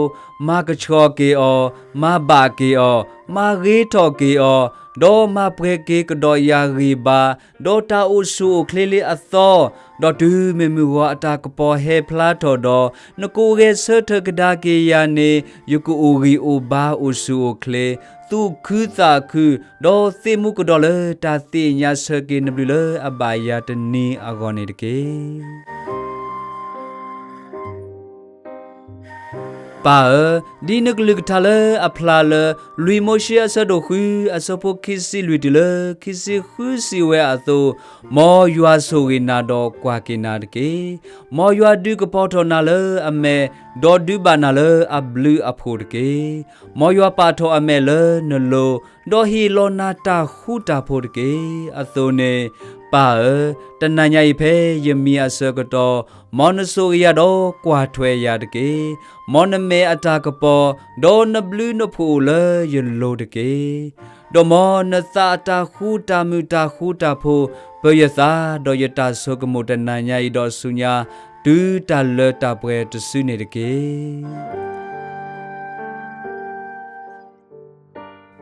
မၤကဆှီက့ၤအီၤ, မၤဘၣ်က့ၤအီၤ, မၤဂ့ၤထီၣ်က့ၤအီၤ, ဒီးမၤပှဲၤက့ၤကဒီးယၤဂံၢ်ဘါ, ဒီးတၢ်အိၣ်ဆူၣ်အိၣ်ချ့လၢအသီ, ဒီးတုၤမုၢ်မုၢ်ဂီၤအတၢ်ကပီၤဟဲဖျါထီၣ်ဒီး, နကအိၣ်ဂဲၤဆၢထၢၣ်ကဒါက့ၤယၤန့ၣ်, ယကအိၣ်ဂံၢ်အိၣ်ဘါအိၣ်ဆူၣ်အိၣ်ချ့, သူၣ်ခုသးခု, ဒီးသ့ၣ်မူကဒီးလၢတၢ်သ့ၣ်ညါဆၢက့ၤနဘျုးလၢအဘၣ်ယၤတနံၤအဂီၢ်န့ၣ်တက့ၢ်. ပၢ်ဧၢ, ဒ်နကလုၢ်ကထါလၢအဖျါလၢ လွံၢ်မိၤၡ့အဆၢဒိၣ်ဃု အဆၢဖိခံဆံလွံၢ်တုၤလၢခံဆံဃုစံးဝဲအသိး, မ်ယွၤဆိၣ်ဂ့ၤနၤဒီးကွၢ်က့ၤနၤတက့ၢ်. မ်ယွၤဒုးကပီၤထီၣ်နၤလၢအမဲာ်, ဒီးဒုးဘၣ်နၤလၢအဘျုးအဖှိၣ်တက့ၢ်. မ်ယွၤပာ်ထီၣ်အမဲာ်လၢနလိၤ, ဒီးဟ့ၣ်လီၤနၤတၢ်ဃူတၢ်ဖိးတက့ၢ်. အသိးန့ၣ်, ပၢ်ဧၢ, တနၤညါအံၤဖဲယမံအဆၢကတီၢ်, မ်နဆိၣ်ဂ့ၤယၤဒီးကွၢ်ထွဲယၤတက့ၢ်. မ်နမဲာ်အတၢ်ကပီၤ, ဒီးနဘျုးနဖှိၣ်အိၣ်လၢယလိၤတက့ၢ်. ဒီးမ်နသးအတၢ်ဃူတၢ်မုာ်တၢ်ဃူတၢ်ဖိး, ပၢၤယသးဒီးယတၢ်ဆိကမိၣ်တနၤညါအံၤဒီးဆူညါ, တုၤတၢ်လၢတၢ်ပှဲၤတစုန့ၣ်တက့ၢ်.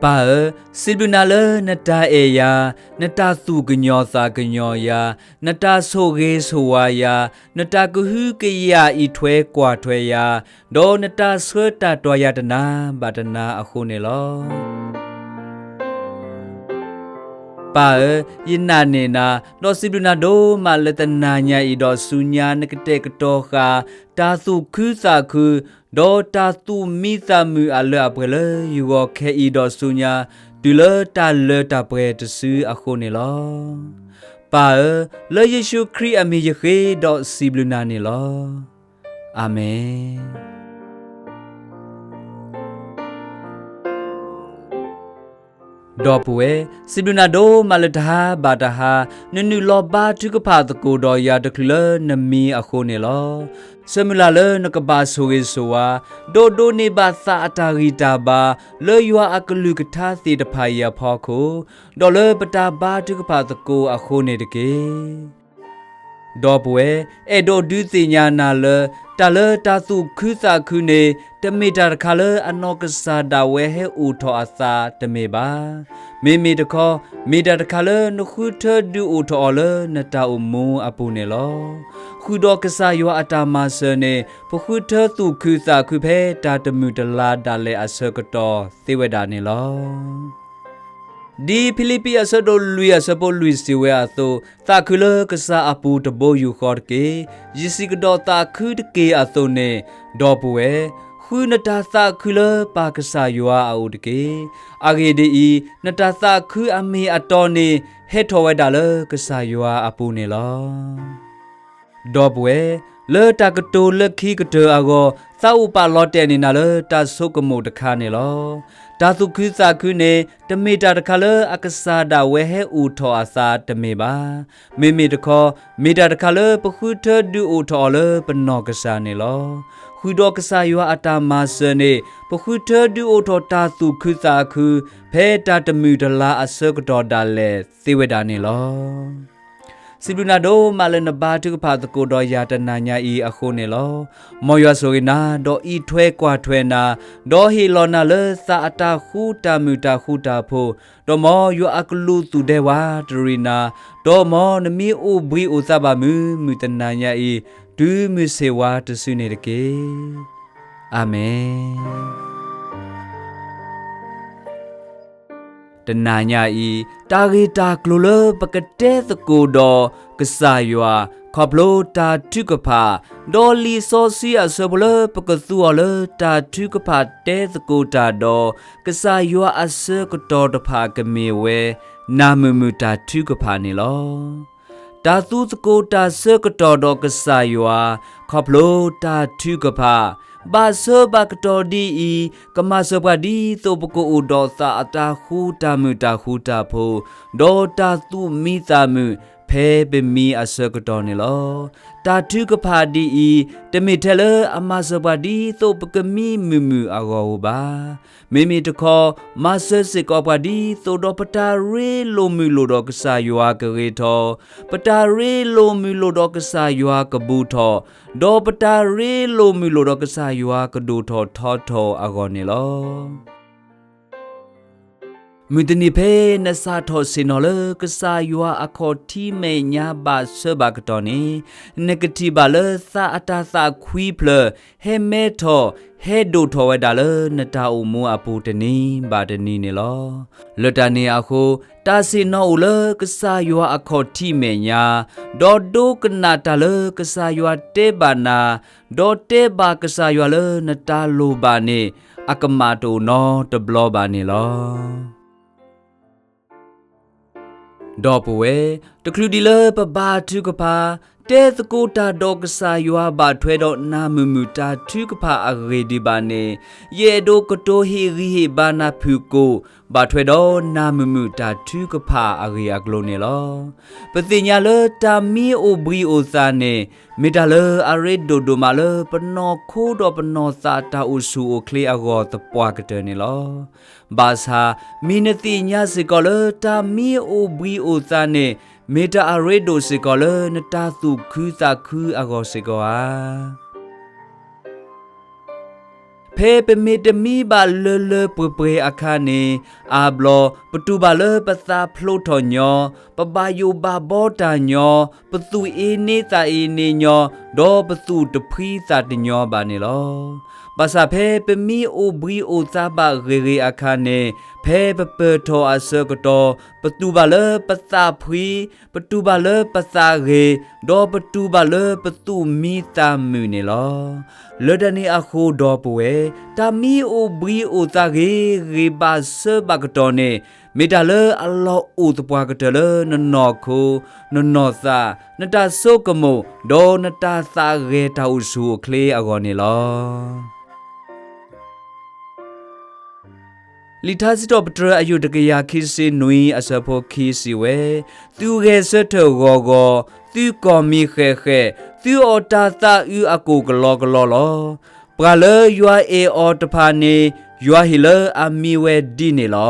ပၢ်ဧၢ, ပၢ်ဧၢ, စံးဘျုးနၤလၢနတၢ်အဲၣ်ယၤ, နတၢ်သူၣ်ကညီၤသးကညီၤယၤ, နတၢ်ဆိၣ်ဂ့ၤဆိၣ်ဝါယၤ, နတၢ်ကဟုကယာ်အံးထွဲကွၢ်ထွဲယၤ, ဒီးနတၢ်ဆှၢတၢ်တွၤယၤတနၤဘၣ်တနၤအဃိန့ၣ်လီၤ. ပၢ်ဧၢ, ယနာ်န့ၢ်နၤ, ဒီးစံးဘျုးနၤဒိၣ်မးလၢတနၤညါအံၤဒီးဆူညါ နကတဲာ်ကတီၤဃာ် တၢ်သူၣ်ခုသးခု, ဒီးတၢ်သူၣ်မံသးမုာ်အလၢအပှဲၤလၢယဂီၢ်ခဲအံၤဒီးဆူညါ, တုၤလၢတၢ်လၢတၢ်ပှဲၤတစုအဃိန့ၣ်လီၤ. ပၢ်ဧၢ, လၢယ့ၣ်ၡူးခရံာ်အမံၤယဃ့ဒီးစံးဘျုးနၤန့ၣ်လီၤ. အၤမ့ၣ်. ဒီပုၢ်ဝဲၢ်, စံးဘျုးနၤဒိၣ်မးလၢတဟါဘၣ်တဟါ နနုာ်လီၤဘါထုကဖၣ်သကိးဒီးယၤတချုးလၢနမံအဃိန့ၣ်လီၤ. ဆၢမုၢ်လၢ်လၢနကဘၣ်ဆိၣ်ဂ့ၤဆိၣ်ဝါ, ဒိးဒိးန့ၢ်ဘၣ်သးအတၢ်ဂံၢ်တၢ်ဘါ လၢယွၤအကလုၢ်ကထါသ့ၣ်တဖၣ်အံၤအဖီခိၣ်, ဒီးလၢပတၢ်ဘါထုကဖၣ်သကိးအဃိန့ၣ်တက့ၢ်. ဒီပုၢ်ဝဲၢ်, အဲၣ်ဒိးဒုးသ့ၣ်ညါနၤလၢ တၢ်လၢတၢ်သူၣ်ခုသးခုန့ၣ် တမ့ၢ်တၢ်တခါလၢအနီၢ်ကစၢ်ဒၣ်ဝဲဟဲအိၣ်ထီၣ်အသးတမ့ၢ်ဘၣ်. မ့မ့ၢ်တခီ, မ့ၢ်တၢ်တခါလၢနဃုထၢဒုးအိၣ်ထီၣ်အီၤလၢနတၢ်အိၣ်မူအပူၤန့ၣ်လီၤ. ဃုာ်ဒီးကစၢ်ယွၤအတၢ်မၤစၢၤန့ၣ် ပဃုထၢသူၣ်ခုသးခုဖဲတၢ်တမုာ်တလၤဒၣ်လဲာ်အဆၢကတီၢ်သ့ဝဲဒၣ်န့ၣ်လီၤ. ဒ်ဖံလံးပံးအဆၢဒိၣ်လွံၢ်အဆၢဖိလွံၢ်စံးဝဲအသိး, သးခုလၢကစၢ်အပူၤတဘိယူၢ်ဃီတက့ၢ်. ယစံးကဒီးသးခုတက့ၢ်အသိးန့ၣ်, ဒီပုၢ်ဝဲၢ်, ဃုနတၢ်သးခုလၢပၢ်ကစၢ်ယွၤအအိၣ်တက့ၢ်. အဂ့ၢ်ဒ်အံၤ, နတၢ်သးခုအမ့ၢ်အတီန့ၣ် ဟဲထီၣ်ဝဲဒၣ်လၢကစၢ်ယွၤအပူၤန့ၣ်လီၤ. ဒီပုၢ်ဝဲၢ်, လၢတၢ်ကတိၤလၢခံကတၢၢ်အဂီၢ်, သးအိၣ်ပာ်လီၤတဲာ်န့ၢ်နၤလၢတၢ်ဆိကမိၣ်တခါန့ၣ်လီၤ. တၢ်သူၣ်ခုသးခုန့ၣ် တမ့ၢ်တၢ်တခါလၢအကစၢ်ဒၣ်ဝဲဟဲအိၣ်ထီၣ်အသးတမ့ၢ်ဘၣ်. မ့မ့ၢ်တခီ, မ့ၢ်တၢ်တခါလၢပဃုထၢဒုးအိၣ်ထီၣ်အီၤလၢပနီၢ်ကစၢ်န့ၣ်လီၤ. ဃုာ်ဒီးကစၢ်ယွၤအတၢ်မၤစၢၤန့ၣ် ပဃုထၢဒုးအိၣ်ထီၣ်တၢ်သူၣ်ခုသးခု ဖဲတၢ်တမုာ်တလၤအဆၢကတီၢ်ဒၣ်လဲာ်သ့ဝဲဒၣ်န့ၣ်လီၤ. စံးဘျုးနၤဒိၣ်မးလၢနဘါထုကဖၣ်သကိးဒီးယၤတနၤညါအံၤအဃိန့ၣ်လီၤ. မ်ယွၤဆိၣ်ဂ့ၤနၤ, ဒီးအံးထွဲကွၢ်ထွဲနၤ, ဒီးဟ့ၣ်လီၤနၤလၢသးအတၢ်ဃူတၢ်မုာ်တၢ်ဃူတၢ်ဖိး, ဒီးမ်ယွၤအကလူးသူၣ်ဒဲဝးတရံးနၤ, ဒီးမ်နမ့ၢ်အိၣ်ဘှံးအိၣ်သါဘၣ်မုာ်မုာ်တနၤညါအံၤ, တုၤမုၢ်ဆ့ၣ်ဝါတစုန့ၣ်တက့ၢ်. အၤမ့ၣ်. တနၤညါအံၤ, တၢ်ဂ့ၢ်တၢ်ကျိၤလၢပကတဲသကိးဒီးကစၢ်ယွၤ, ခီဖျိတၢ်ထုကဖၣ်, ဒီးလံာ်စီဆှံအဆၢဖိလၢပကသူအီၤလၢတၢ်ထုကဖၣ်တဲသကိးတၢ်ဒီး ကစၢ်ယွၤအဆၢကတီၢ်တဖၣ်ကမ့ၢ်ဝဲ နၢ်မုာ်မုာ်တၢ်ထုကဖၣ်န့ၣ်လီၤ. တၢ်သူသကိးတၢ်ဆၢကတီၢ်ဒီးကစၢ်ယွၤ, ခီဖျိတၢ်ထုကဖၣ်, ဘၣ်ဆၢဘၣ်ကတီၢ်ဒ်အံၤ, ကမၤစၢၤပှၤဒ်သိးပကအိၣ်ဒီးသးအတၢ်ဃူတၢ်မုာ်တၢ်ဃူတၢ်ဖိး, ဒီးတၢ်သူၣ်မံသးမုာ် ဖဲပမံအဆၢကတီၢ်န့ၣ်လီၤ. တၢ်ထုကဖၣ်ဒ်အံၤ, တမ့ၢ်ထဲလၢအမၤစၢၤပှၤဒ်သိးပကမံမုာ်မုာ်အဂီၢ်ဧိၤဘၣ်. မ့မ့ၢ်တခီ, မၤစၢၤစ့ၢ်ကီးပှၤဒ်သိးဒီးပတၢ်ရ့လိာ်မုာ်လိာ်ဒီးကစၢ်ယွၤကဂ့ၤထီၣ်, ပတၢ်ရ့လိာ်မုာ်လိာ်ဒီးကစၢ်ယွၤကဘူးထီၣ်, ဒီးပတၢ်ရ့လိာ်မုာ်လိာ်ဒီးကစၢ်ယွၤကဒိၣ်ထီၣ်ထီထီၣ်အဂီၢ်န့ၣ်လီၤ. မုၢ်တနံၤဖဲနစးထီၣ်ဆ့ၣ်နီၤလၢကစၢ်ယွၤအခီၣ်ထံးမဲာ်ညါဘၣ်ဆၢဘၣ်ကတီၢ်န့ၣ်, နကထံၣ်ဘၣ်လၢသးအတၢ်သးခွံဖျၢၣ် ဟဲမဲထီၣ် ဟဲဒိၣ်ထီၣ်ဝဲဒၣ်လၢနတၢ်အိၣ်မူအပူၤတနံၤဘၣ်တနံၤန့ၣ်လီၤ. လၢတၢ်န့ၣ်အဃိ, တၢ်ဆ့ၣ်နီၤအိၣ်လၢကစၢ်ယွၤအခီၣ်ထံးမဲာ်ညါ, ဒီးဒိကနၣ်တၢ်လၢကစၢ်ယွၤတဲဘၣ်နၤ, ဒီးတဲဘၣ်ကစၢ်ယွၤလၢနတၢ်လိၣ်ဘၣ်န့ၣ် အကမၣ်တအိၣ်နီတဘျီဘၣ်န့ၣ်လီၤ. ဒီပုၢ်ဝဲၢ်, တချုးဒံးလၢပဘါထုကဖၣ်, တဲသကိးတၢ်ဒီးကစၢ်ယွၤဘၣ်ထွဲဒီးနၢ်မုာ်မုာ်တၢ်ထုကဖၣ်အဂ့ၢ်ဒံးဘၣ်န့ၣ်, ယအဲၣ်ဒိးကတိၤဟ့ၣ်ဂံၢ်ဟ့ၣ်ဘါနၤဖုၣ်ကိာ်, ဘၣ်ထွဲဒီးနၢ်မုာ်မုာ်တၢ်ထုကဖၣ်အဂ့ၢ်အကျိၤန့ၣ်လီၤ. ပသ့ၣ်ညါလၢတၢ်မံအိၣ်ဘှံးအိၣ်သါန့ၣ်, မ့ၢ်တၢ်လၢအရ့ဒိၣ်ဒိၣ်မးလၢပနီၢ်ခိဒီးပနီၢ်သးတၢ်အိၣ်ဆူၣ်အိၣ်ချ့အဂီၢ်သပှၢ်ကတၢၢ်န့ၣ်လီၤ. ဘၣ်ဆၣ်, မ့ၢ်နသ့ၣ်ညါစ့ၢ်ကီးလၢတၢ်မံအိၣ်ဘှံးအိၣ်သါန့ၣ်, မ့ၢ်တၢ်အရ့ဒိၣ်စ့ၢ်ကီးလၢနတၢ်သူၣ်ခုသးခုအဂီၢ်စ့ၢ်ကီးဧါ. ဖဲပမ့ၢ်တမံဘၣ်လၢလၢပှဲၤပှဲၤအခါန့ၣ်, အါဘျီ ပတူၢ်ဘၣ်လၢပသးဖျိထီၣ်ညီ, ပဘၣ်ယိၣ်ဘၣ်ဘီတၢ်ညီ, ပသူၣ်အ့န့သးအ့န့ညီ, ဒီးပသူၣ်တဖှံသးတညီဘၣ်န့ၣ်လီၤ. ဘၣ်ဆၣ်ဖဲပမ့ၢ်အိၣ်ဘှံးအိၣ်သါဘၣ်ဂ့ၤဂ့ၤအခါန့ၣ်, ဖဲပပၢၢ်ထီၣ်အဆၢကတီၢ်, ပတူၢ်ဘၣ်လၢပသးဖှံ, ပတူၢ်ဘၣ်လၢပသးဂ့ၤ, ဒီးပတူၢ်ဘၣ်လၢပသူၣ်မံသးမုာ်န့ၣ်လီၤ. လၢတၢ်န့ၣ်အဃိဒီပုၢ်ဝဲၢ်, တၢ်မ့ၢ်အိၣ်ဘှံးအိၣ်သါဂ့ၤဂ့ၤဘၣ်ဆၢဘၣ်ကတီၢ်န့ၣ်, မ့ၢ်တၢ်လၢအလီၢ်အိၣ်သပှၢ်ကတၢၢ်လၢနနီၢ်ခိ, နနီၢ်သး, နတၢ်ဆိကမိၣ်, ဒီးနတၢ်သးဂဲၤတၢ်အိၣ်ဆူၣ်အိၣ်ချ့အဂီၢ်န့ၣ်လီၤ. လံာ်ထါစံးထီၣ်ပတြၢၤအယုၢ်တကယၤခံဆံနွံအဆၢဖိခံစံးဝဲ, သုဂဲၤဆၢထၢၣ်ဂီၤဂီၤ, သုကီၢ်မံဃဲးဃဲး, သုအီၣ်တၢ်သးအုးအကိၣ်ကလီကလီလီၤ. ပှၤလၢယွၤအဲၣ်အီၤတဖၣ်န့ၣ်, ယွၤဟ့ၣ်လၢအမံဝဲဒ်န့ၣ်လီၤ.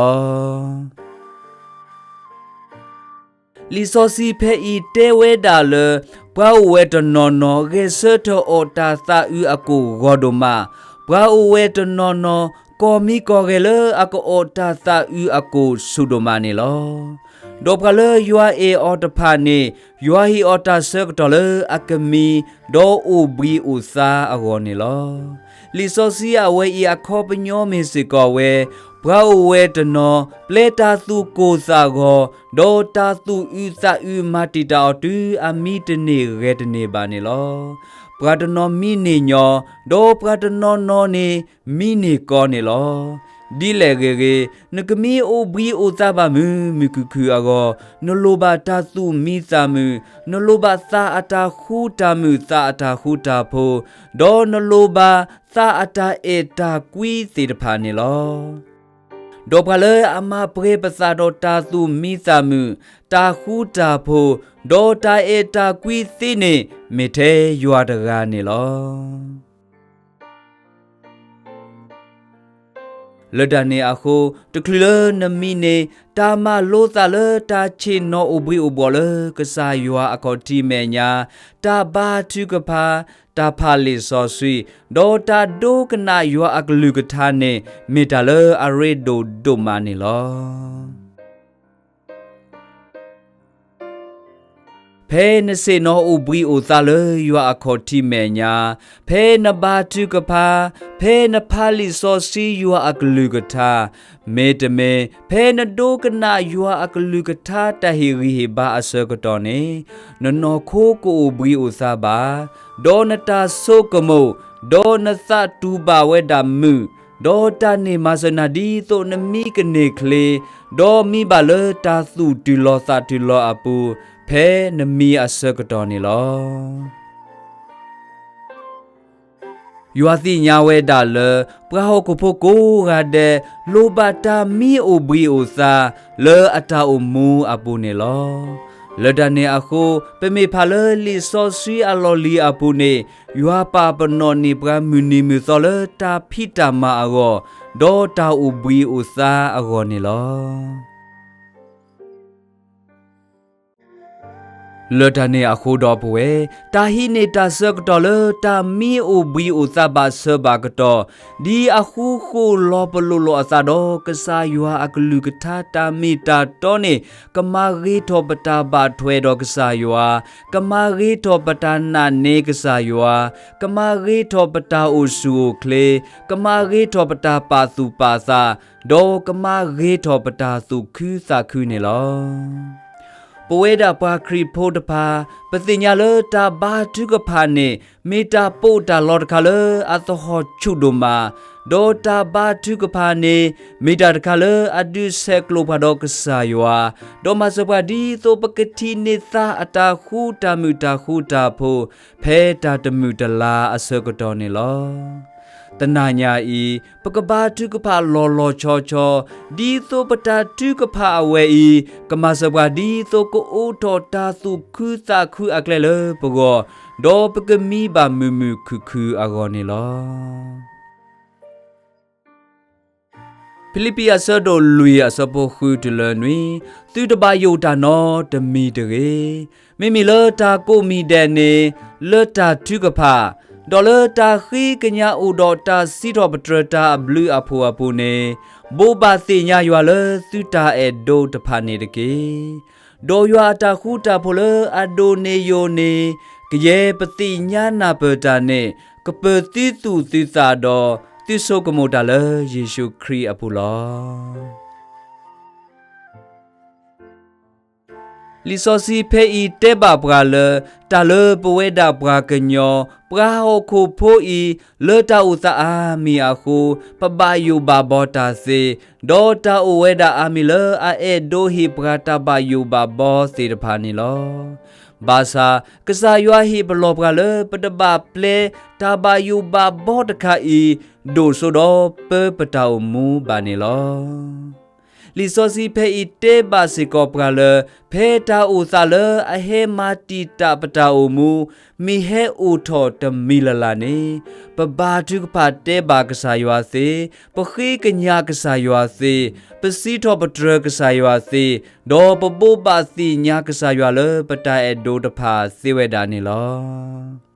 လံာ်စီဆှံဖဲအံၤတဲဝဲဒၣ်လၢ ပှၤအိၣ်ဝဲတနီၤနီၤ ဂဲၤဆၢထၢၣ်အီၣ်တၢ်သးအုးအကိၣ်ဂီၤဒိၣ်မး, ပှၤအိၣ်ဝဲတနီၤနီၤ ကီၢ်မံကီၢ်ဂဲၤလၢအကအိၣ်တၢ်သးအုးအကိၣ်ဆူၣ်ဒိၣ်မးန့ၣ်လီၤ. ဒီးပှၤလၢယွၤအဲၣ်အီၤတဖၣ်န့ၣ်, ယွၤဟ့ၣ်အီၤတၢ်ဆၢကတီၢ်လၢအကမံ, ဒီးအိၣ်ဘှံးအိၣ်သါအဂီၢ်န့ၣ်လီၤ. လံာ်စီဆှံအဝဲအံၤအခီပညီမ့ၢ်စ့ၢ်ကီးဝဲ, ပှၤအိၣ်ဝဲတနီၤ ပျဲတၢ်သူၣ်ကိၢ်သးဂီၤ, ဒီးတၢ်သူၣ်အုးသးအုးမၤတံာ်တာ်အီၤတုၤအမံတန့ၢ်ဂဲၤတန့ၢ်ဘၣ်န့ၣ်လီၤ. ပှၤတနီၤမံန့ၢ်ညီ, ဒီးပှၤတနီၤနီၤန့ၣ် မံန့ၢ်ကီန့ၣ်လီၤ. ဒ်လဲၣ်ဂ့ၤဂ့ၤ, နကမ့ၢ်အိၣ်ဘှံးအိၣ်သါဘၣ်မုာ်မုာ်ခုၣ်ခုၣ်အဂီၢ်, နလိၣ်ဘၣ်တၢ်သူၣ်မံသးမုာ်, နလိၣ်ဘၣ်သးအတၢ်ဃူတၢ်မုာ်သးအတၢ်ဃူတၢ်ဖိး, ဒီးနလိၣ်ဘၣ်သးအတၢ်အဲၣ်တၢ်ကွံသ့ၣ်တဖၣ်န့ၣ်လီၤ. ဒီးပှၤလၢအမၤပှဲၤပသးဒီးတၢ်သူၣ်မံသးမုာ်, တၢ်ဃူတၢ်ဖိး, ဒီးတၢ်အဲၣ်တၢ်ကွံသ့န့ၣ် မ့ၢ်ထဲယွၤတဂၤန့ၣ်လီၤ. လၢတၢ်န့ၣ်အဃိ, တချုးလၢနမံန့ၣ်, တၢ်မၤလိသးလၢတၢ်ဆ့ၣ်နီၤအိၣ်ဘှံးအိၣ်ဘှီၣ်လၢကစၢ်ယွၤအခီၣ်ထံးမဲာ်ညါ, တၢ်ဘါထုကဖၣ်, တၢ်ဖးလံာ်စီဆှံ, ဒီးတၢ်ဒိကနၣ်ယွၤအကလုၢ်ကထါန့ၣ် မ့ၢ်တၢ်လၢအရ့ဒိၣ်ဒိၣ်မးန့ၣ်လီၤ. ဖဲနဆ့ၣ်နီၤအိၣ်ဘှံးအိၣ်သါလၢယွၤအခီၣ်ထံးမဲာ်ညါ, ဖဲနဘါထုကဖၣ်, ဖဲနဖးလံာ်စီဆှံယွၤအကလုၢ်ကထါ, မ့တမ့ၢ် ဖဲနဒိကနၣ်ယွၤအကလုၢ်ကထါတၢ်ဟ့ၣ်ဂံၢ်ဟ့ၣ်ဘါအဆၢကတီၢ်န့ၣ်, နနီၢ်ခိကအိၣ်ဘှံးအိၣ်သါဘၣ်, ဒီးနတၢ်ဆိကမိၣ်, ဒီးနသးတူၢ်ဘၣ်ဝဲဒၣ်မုာ်, ဒီးတၢ်န့ၢ်မၤစၢၤနၤဒ်သိးနမံကန့ၢ်ချ့, ဒီးမံဘၣ်လၢတၢ်သူၣ်တုၤလီၤသးတုၤလီၤအပူၤ, ဖဲနမံအဆၢကတီၢ်န့ၣ်လီၤ. ယွၤသ့ၣ်ညါဝဲဒၣ်လၢ ပှၤဟီၣ်ခိၣ်ဖိကိးဂၤဒဲး လိၣ်ဘၣ်တၢ်မံအိၣ်ဘှံးအိၣ်သါ လၢအတၢ်အိၣ်မူအပူၤန့ၣ်လီၤ. လၢတၢ်န့ၣ်အဃိ, ပမ့ၢ်ဖးလၢလံာ်စီဆှံအလီၢ်လံၤအပူၤန့ၣ်, ယွၤပာ်ပနီၣ်န့ၢ်ပှၤမုၢ်နံၤမုၢ်သီလၢတၢ်ဖံးတၢ်မၤအဂီၢ်, ဒီးတၢ်အိၣ်ဘှံးအိၣ်သါအဂီၢ်န့ၣ်လီၤ. လၢတၢ်န့ၣ်အဃိဒီပုၢ်ဝဲၢ်, တၢ်ဟံးန့ၢ်တၢ်ဆၢကတီၢ်လၢတၢ်မံအိၣ်ဘှံးအိၣ်သါဘၣ်ဆၢဘၣ်ကတီၢ်, ဒ်အဃူဃီၣ်လီၤပလိာ်လိာ်အသးဒီးကစၢ်ယွၤအကလုၢ်ကထါတၢ်မ့ၢ်တၢ်တီန့ၣ်, ကမၤဂ့ၤထီၣ်ပတၢ်ဘၣ်ထွဲဒီးကစၢ်ယွၤ, ကမၤဂ့ၤထီၣ်ပတၢ်နာ်န့ၢ်ကစၢ်ယွၤ, ကမၤဂ့ၤထီၣ်ပတၢ်အိၣ်ဆူၣ်အိၣ်ချ့, ကမၤဂ့ၤထီၣ်ပတၢ်ပာ်သူၣ်ပာ်သး, ဒီးကမၤဂ့ၤထီၣ်ပတၢ်သူၣ်ခုသးခုန့ၣ်လီၤ. ပဝဲဒၣ်ပှၤခရံာ်ဖိတဖၣ်, ပသ့ၣ်ညါလၢတၢ်ဘါထုကဖၣ်န့ၣ် မ့ၢ်တၢ်ပိာ်တၢ်လီတခါလၢအသဟီၣ်ဆူၣ်ဒိၣ်မး, ဒီးတၢ်ဘါထုကဖၣ်န့ၣ် မ့ၢ်တၢ်တခါလၢအဒုးဆဲးကျိးပှၤဒီးကစၢ်ယွၤ, ဒီးမၤစၢၤပှၤဒ်သိးပကထံၣ်န့ၢ်သါအတၢ်ဃူတၢ်မုာ်တၢ်ဃူတၢ်ဖိး ဖဲတၢ်တမုာ်တလၤအဆၢကတီၢ်န့ၣ်လီၤ. တနၤညါအံၤ, ပကဘါထုကဖၣ်လီၤလီၤဆီဆီ, ဒ်သိးပတၢ်ထုကဖၣ်အဝဲအံၤ, ကမၤစၢၤပှၤဒ်သိးကအိးထီၣ်တၢ်သူၣ်ခုသးခုအကျဲလၢပဂီၢ်, ဒီးပကမံဘၣ်မုာ်မုာ်ခုၣ်ခုၣ်အဂီၢ်န့ၣ်လီၤ. ဖံလံးပံးအဆၢဒိၣ်လွံၢ်အဆၢဖိဃုတုၤလၢနွံ, သုတဘၣ်ယိၣ်တၢ်နီတမံၤတဂ့ၤ. မ့မ့ၢ်လၢတၢ်ကိးမံၤဒဲးန့ၣ်, လၢတၢ်ထုကဖၣ်, ဒီးလၢတၢ်ဃ့ကညးအိၣ်ဒီးတၢ်စံးထီၣ်ပတြၢၤတၢ်အဘျုးအဖှိၣ်အပူၤန့ၣ်, ဘိးဘၣ်သ့ၣ်ညါယွၤလၢသုတၢ်အဲၣ်ဒိးတဖၣ်န့ၣ်တက့ၢ်. ဒီးယွၤအတၢ်ဃူတၢ်ဖိးလၢအဒိၣ်န့ၢ်ယိာ်န့ၣ်, ကယဲၢ်ပသ့ၣ်ညါနၢ်ပၢၢ်တၢ်န့ၣ်, ကပၢၤသုသူၣ်သုသးဒီး သုဆိကမိၣ်တၢ်လၢယ့ၣ်ၡူးခရံာ်အပူၤလီၤ. လံာ်စီဆှံဖဲအံၤတဲဘၣ်ပှၤလၢ တၢ်လၢပဝဲဒၣ်ပှၤကညီ ပှၤဟီၣ်ခိၣ်ဖိအံၤ လၢတၢ်အိၣ်သးအါမံၤအဃိ ပဘၣ်ယိၣ်ဘၣ်ဘီတၢ်သ့, ဒီးတၢ်အိၣ်ဝဲဒၣ်အါမံၤလၢအအဲၣ်ဒိးဟ့ၣ်ပှၤတၢ်ဘၣ်ယိၣ်ဘၣ်ဘီသ့ၣ်တဖၣ်န့ၣ်လီၤ. ဘၣ်ဆၣ် ကစၢ်ယွၤဟ့ၣ်ပလီၢ်ပှၤလၢပတဘၣ်ပျဲတၢ်ဘၣ်ယိၣ်ဘၣ်ဘီတခါအံၤ ဒိၣ်စိဒီးပၢပတၢ်အိၣ်မူဘၣ်န့ၣ်လီၤ. လံာ်စီဆှံဖဲအံၤတဲဘၣ်စ့ၢ်ကီးပှၤလၢ ဖဲတၢ်အိၣ်သးလၢအဟဲမၤတံာ်တာ်ပတၢ်အိၣ်မူ မ့ၢ်ဟဲအိၣ်ထီၣ်တမံၤလၢ်လၢ်န့ၣ်, ပဘါထုကဖၣ်တဲဘၣ်ကစၢ်ယွၤသ့, ပဃ့ကညးကစၢ်ယွၤသ့, ပစံးထီၣ်ပတြၢၤကစၢ်ယွၤသ့, ဒီးပဘိးဘၣ်သ့ၣ်ညါကစၢ်ယွၤလၢပတၢ်အဲၣ်ဒိးတဖၣ်သ့ဝဲဒၣ်န့ၣ်လီၤ.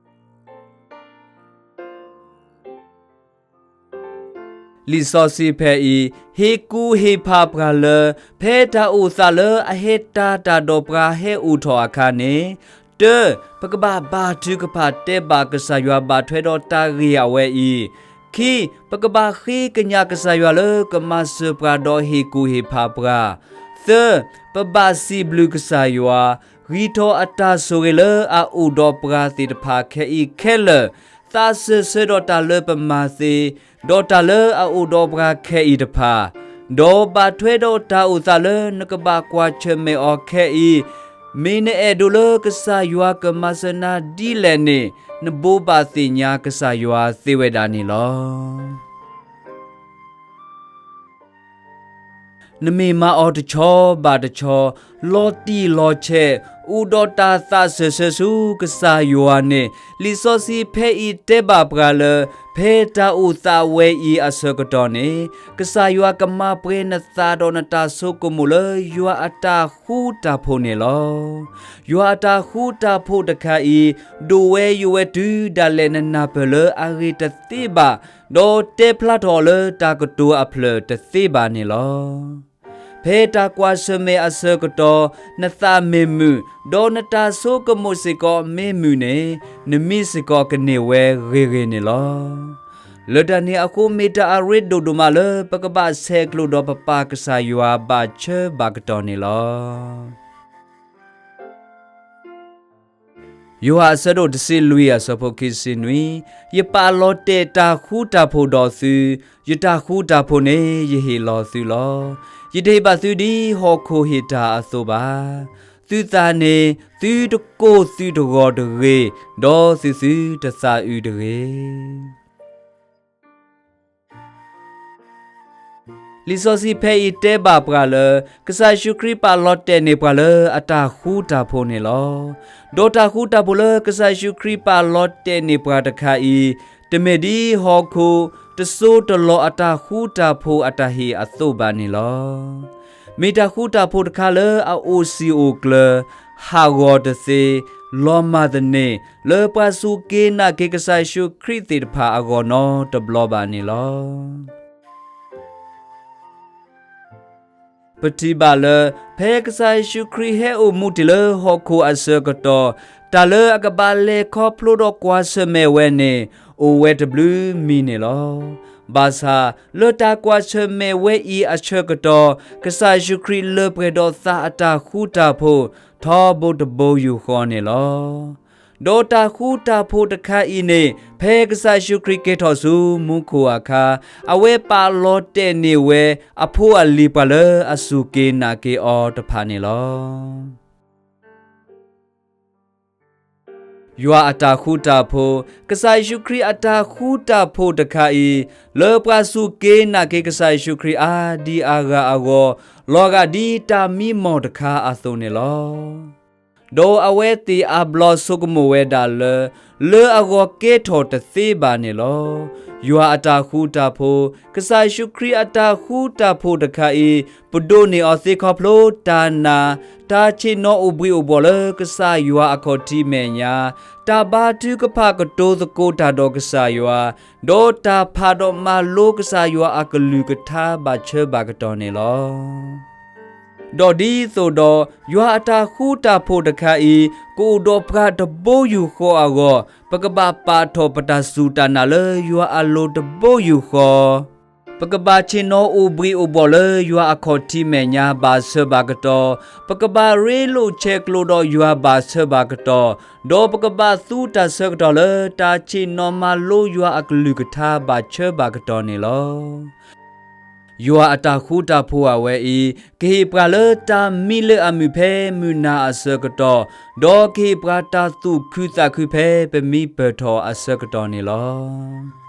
လံာ်စီဆှံဖဲအံၤ ဟ့ၣ်ကူၣ်ဟ့ၣ်ဖးပှၤလၢ ဖဲတၢ်အိၣ်သးလၢအဟဲတၤတၢ်ဒီးပှၤဟဲအိၣ်ထီၣ်အခါန့ၣ်, တၢ, ပကဘၣ်ဘါထုကဖၣ်တဲဘၣ်ကစၢ်ယွၤဘၣ်ထွဲဒီးတၢ်ဂ့ၢ်အဝဲအံၤ, ခံ, ပကဘၣ်ဃ့ကညးကစၢ်ယွၤလၢကမၤစၢၤပှၤဒီးဟ့ၣ်ကူၣ်ဟ့ၣ်ဖးပှၤ, သၢ, ပဘၣ်စံးဘျုးကစၢ်ယွၤ, ဂံၢ်ထီၣ်အတၢ်ဆိၣ်ဂ့ၤလၢအအိၣ်ဒီးပှၤသ့ၣ်တဖၣ်ခဲအံၤခဲလၢာ်, သးစၢၢ်ဆၢဒီးတၢ်လၢပမၤသ့, ဒီးတၢ်လၢအအိၣ်ဒီးပှၤခဲအံၤတဖၣ်, ဒီးဘၣ်ထွဲဒီးတၢ်အိၣ်သးလၢနကဘၣ်ကွၢ်ဆၢၣ်မဲာ်အီၤခဲအံၤ, မ့ၢ်နအဲၣ်ဒိးလၢကစၢ်ယွၤကမၤစၢၤနၤဒ်လဲၣ်န့ၣ်, နဘိးဘၣ်သ့ၣ်ညါကစၢ်ယွၤသ့ဝဲဒၣ်န့ၣ်လီၤ. နမ့ၢ်မၤအီၤတဆီဘၣ်တဆီ, လီၤတံၢ်လီၤဆဲး, အိၣ်ဒီးတၢ်သးစၢၢ်ဆၢဆူကစၢ်ယွၤန့ၣ်, လံာ်စီဆှံဖဲအံၤတဲဘၣ်ပှၤလၢ ဖဲတၢ်အိၣ်သးဝဲအံၤအဆၢကတီၢ်န့ၣ်, ကစၢ်ယွၤကမၤပှဲၤနသးဒီးနတၢ်ဆိကမိၣ်လၢယွၤအတၢ်ဃူတၢ်ဖိးန့ၣ်လီၤ. ယွၤအတၢ်ဃူတၢ်ဖိးတခါအံၤ, ဒိၣ်ဝဲယိာ်ဝဲတုၤဒၣ်လဲာ်နနၢ်ပၢၢ်လၢအဂ့ၤတသ့ဘၣ်, ဒီးတဲဖျါထီၣ်အီၤလၢတၢ်ကတိၤအဖျၢၣ်တသ့ဘၣ်န့ၣ်လီၤ. ဖဲတၢ်ကွၢ်ဆၢၣ်မဲာ်အဆၢကတီၢ်, နသးမ့ၢ်မုာ်, ဒီးနတၢ်ဆိကမိၣ်စ့ၢ်ကီးမ့ၢ်မုာ်န့ၣ်, နမံစ့ၢ်ကီးကန့ၢ်ဝဲဂ့ၤဂ့ၤန့ၣ်လီၤ. လၢတၢ်န့ၣ်အဃိ မ့ၢ်တၢ်အရ့ဒိၣ်ဒိၣ်မးလၢပကဘၣ်ဆဲးကျိးဒီးပပၢ်ကစၢ်ယွၤဘၣ်ဆၢဘၣ်ကတီၢ်န့ၣ်လီၤ. ယိၤဟၣ်အဆၢဒိၣ်တဆံလွံၢ်အဆၢဖိခံဆံနွံ, ယပာ်လီၤတဲာ်တၢ်ဃူတၢ်ဖိးဒီးသု, ယတၢ်ဃူတၢ်ဖိးန့ၣ်ယဟ့ၣ်လီၤသုလီၤ. ယတဟ့ၣ်ဘၣ်သုဒ်ဟီၣ်ခိၣ်ဟ့ၣ်တၢ်အသိးဘၣ်. သုသးန့ၣ်သုတကိၢ်သုတဂီၤတဂ့ၤ, ဒီးသုသုတသးအုးတဂ့ၤ. လံာ်စီဆှံဖဲအံၤတဲဘၣ်ပှၤလၢ ကစၢ်ယ့ၣ်ၡူးခရံာ်ပာ်လီၤတဲာ်န့ၢ်ပှၤလၢအတၢ်ဃူတၢ်ဖိးန့ၣ်လီၤ. ဒီးတၢ်ဃူတၢ်ဖိးလၢကစၢ်ယ့ၣ်ၡူးခရံာ်ပာ်လီၤတဲာ်န့ၢ်ပှၤတခါအံၤ, တမ့ၢ်ဒ်ဟီၣ်ခိၣ်တစိတလီၤအတၢ်ဃူတၢ်ဖိးအတၢ်ဟ့ၣ်အသိးဘၣ်န့ၣ်လီၤ. မ့ၢ်တၢ်ဃူတၢ်ဖိးတခါလၢအအိၣ်စံာ်အိၣ်ကျၢၤ, ဟးဂီၤတသ့, လီၤမၢ်သန့ၤ, လၢပှၤစူၢ်က့ၤနာ်က့ၤကစၢ်ယ့ၣ်ၡူးခရံာ်သ့ၣ်တဖၣ်အဂီၢ်နီတဘျီဘၣ်န့ၣ်လီၤ. ပထံၣ်ဘၣ်လၢ ဖဲကစၢ်ယ့ၣ်ၡူးခရံာ်ဟဲအိၣ်မူတ့ၢ်လၢဟီၣ်ခိၣ်အဆၢကတီၢ်, တၢ်လၢအကဘၣ်လဲၤခီဖျိဒီးကွၢ်ဆၢၣ်မဲာ်ဝဲန့ၣ် အိၣ်ဝဲတဘျုးမံၤန့ၣ်လီၤ. ဘၣ်ဆၣ် လၢတၢ်ကွၢ်ဆၢၣ်မဲာ်ဝဲအံၤအဆၢကတီၢ်, ကစၢ်ယ့ၣ်ၡူးခရံာ်လၢပှဲၤဒီးသးအတၢ်ဃူတၢ်ဖိး ထီဘိတဘိယူၢ်ဃီန့ၣ်လီၤ. ဒီးတၢ်ဃူတၢ်ဖိးတခါအံၤန့ၣ် ဖဲကစၢ်ယ့ၣ်ၡူးခရံာ်က့ၤထီၣ်ဆူမူခိၣ်အခါ, အဝဲပာ်လီၤတဲာ်န့ၢ်ဝဲအဖိအလံၤပှၤလၢအစူၢ်က့ၤနာ်က့ၤအီၤတဖၣ်န့ၣ်လီၤ. ယွၤအတၢ်ဃူတၢ်ဖိး, ကစၢ်ယ့ၣ်ၡူးခရံာ်အတၢ်ဃူတၢ်ဖိးတခါအံၤ, လၢပှၤစူၢ်က့ၤနာ်က့ၤကစၢ်ယ့ၣ်ၡူးခရံာ်အါဒံအါဂၤအဂီၢ်, လီၤဂာ်ဒ်တၢ်မံမီၢ်တခါအသိးန့ၣ်လီၤ. ဒီးအဝဲသ့ၣ်အါဘျီဆိကမိၣ်ဝဲဒၣ်လၢ လၢအဂီၢ်ကဲထီၣ်တသ့ဘၣ်န့ၣ်လီၤ. ယွၤအတၢ်ဃူတၢ်ဖိး, ကစၢ်ယ့ၣ်ၡူးခရံာ်အတၢ်ဃူတၢ်ဖိးတခါအံၤ ပဒိးန့ၢ်အီၤသ့ခီဖျိတၢ်နာ်, တၢ်ဆ့ၣ်နီၤအိၣ်ဘှံးအိၣ်ဘှီၣ်လၢကစၢ်ယွၤအခီၣ်ထံးမဲာ်ညါ, တၢ်ဘါထုကဖၣ်ကတိၤသကိးတၢ်ဒီးကစၢ်ယွၤ, ဒီးတၢ်ဖးဒီးမၤလိကစၢ်ယွၤအကလုၢ်ကထါဘၣ်ဆၢဘၣ်ကတီၢ်န့ၣ်လီၤ. ဒီးဒ်သိးဒီး ယွၤအတၢ်ဃူတၢ်ဖိးတခါအံၤ ကအိၣ်ဒီးပှၤတဘိယူၢ်ဃီအဂီၢ်, ပကဘၣ်ပာ်ထီၣ်ပတၢ်စူၢ်တၢ်နာ်လၢယွၤအလိၤတဘိယူၢ်ဃီ, ပကဘၣ်ဆ့ၣ်နီၤအိၣ်ဘှံးအိၣ်ဘှီၣ်လၢယွၤအခီၣ်ထံးမဲာ်ညါဘၣ်ဆၢဘၣ်ကတီၢ်, ပကဘၣ်ရ့လိာ်ဆဲးကျိးဒီးယွၤဘၣ်ဆၢဘၣ်ကတီၢ်, ဒီးပကဘၣ်သူတၢ်ဆၢကတီၢ်လၢတၢ်ဆ့ၣ်နီၤမၤလိယွၤအကလုၢ်ကထါဘၣ်ဆၢဘၣ်ကတီၢ်န့ၣ်လီၤ. ယွၤအတၢ်ဃူတၢ်ဖိးအဝဲအံၤ ကဟ့ၣ်ပှၤလၢတၢ်မံလၢအမုာ်ဖဲမုၢ်နၤအဆၢကတီၢ်, ဒီးကဟ့ၣ်ပှၤတၢ်သူၣ်ခုသးခုဖဲပမံပၢၢ်ထီၣ်အဆၢကတီၢ်န့ၣ်လီၤ.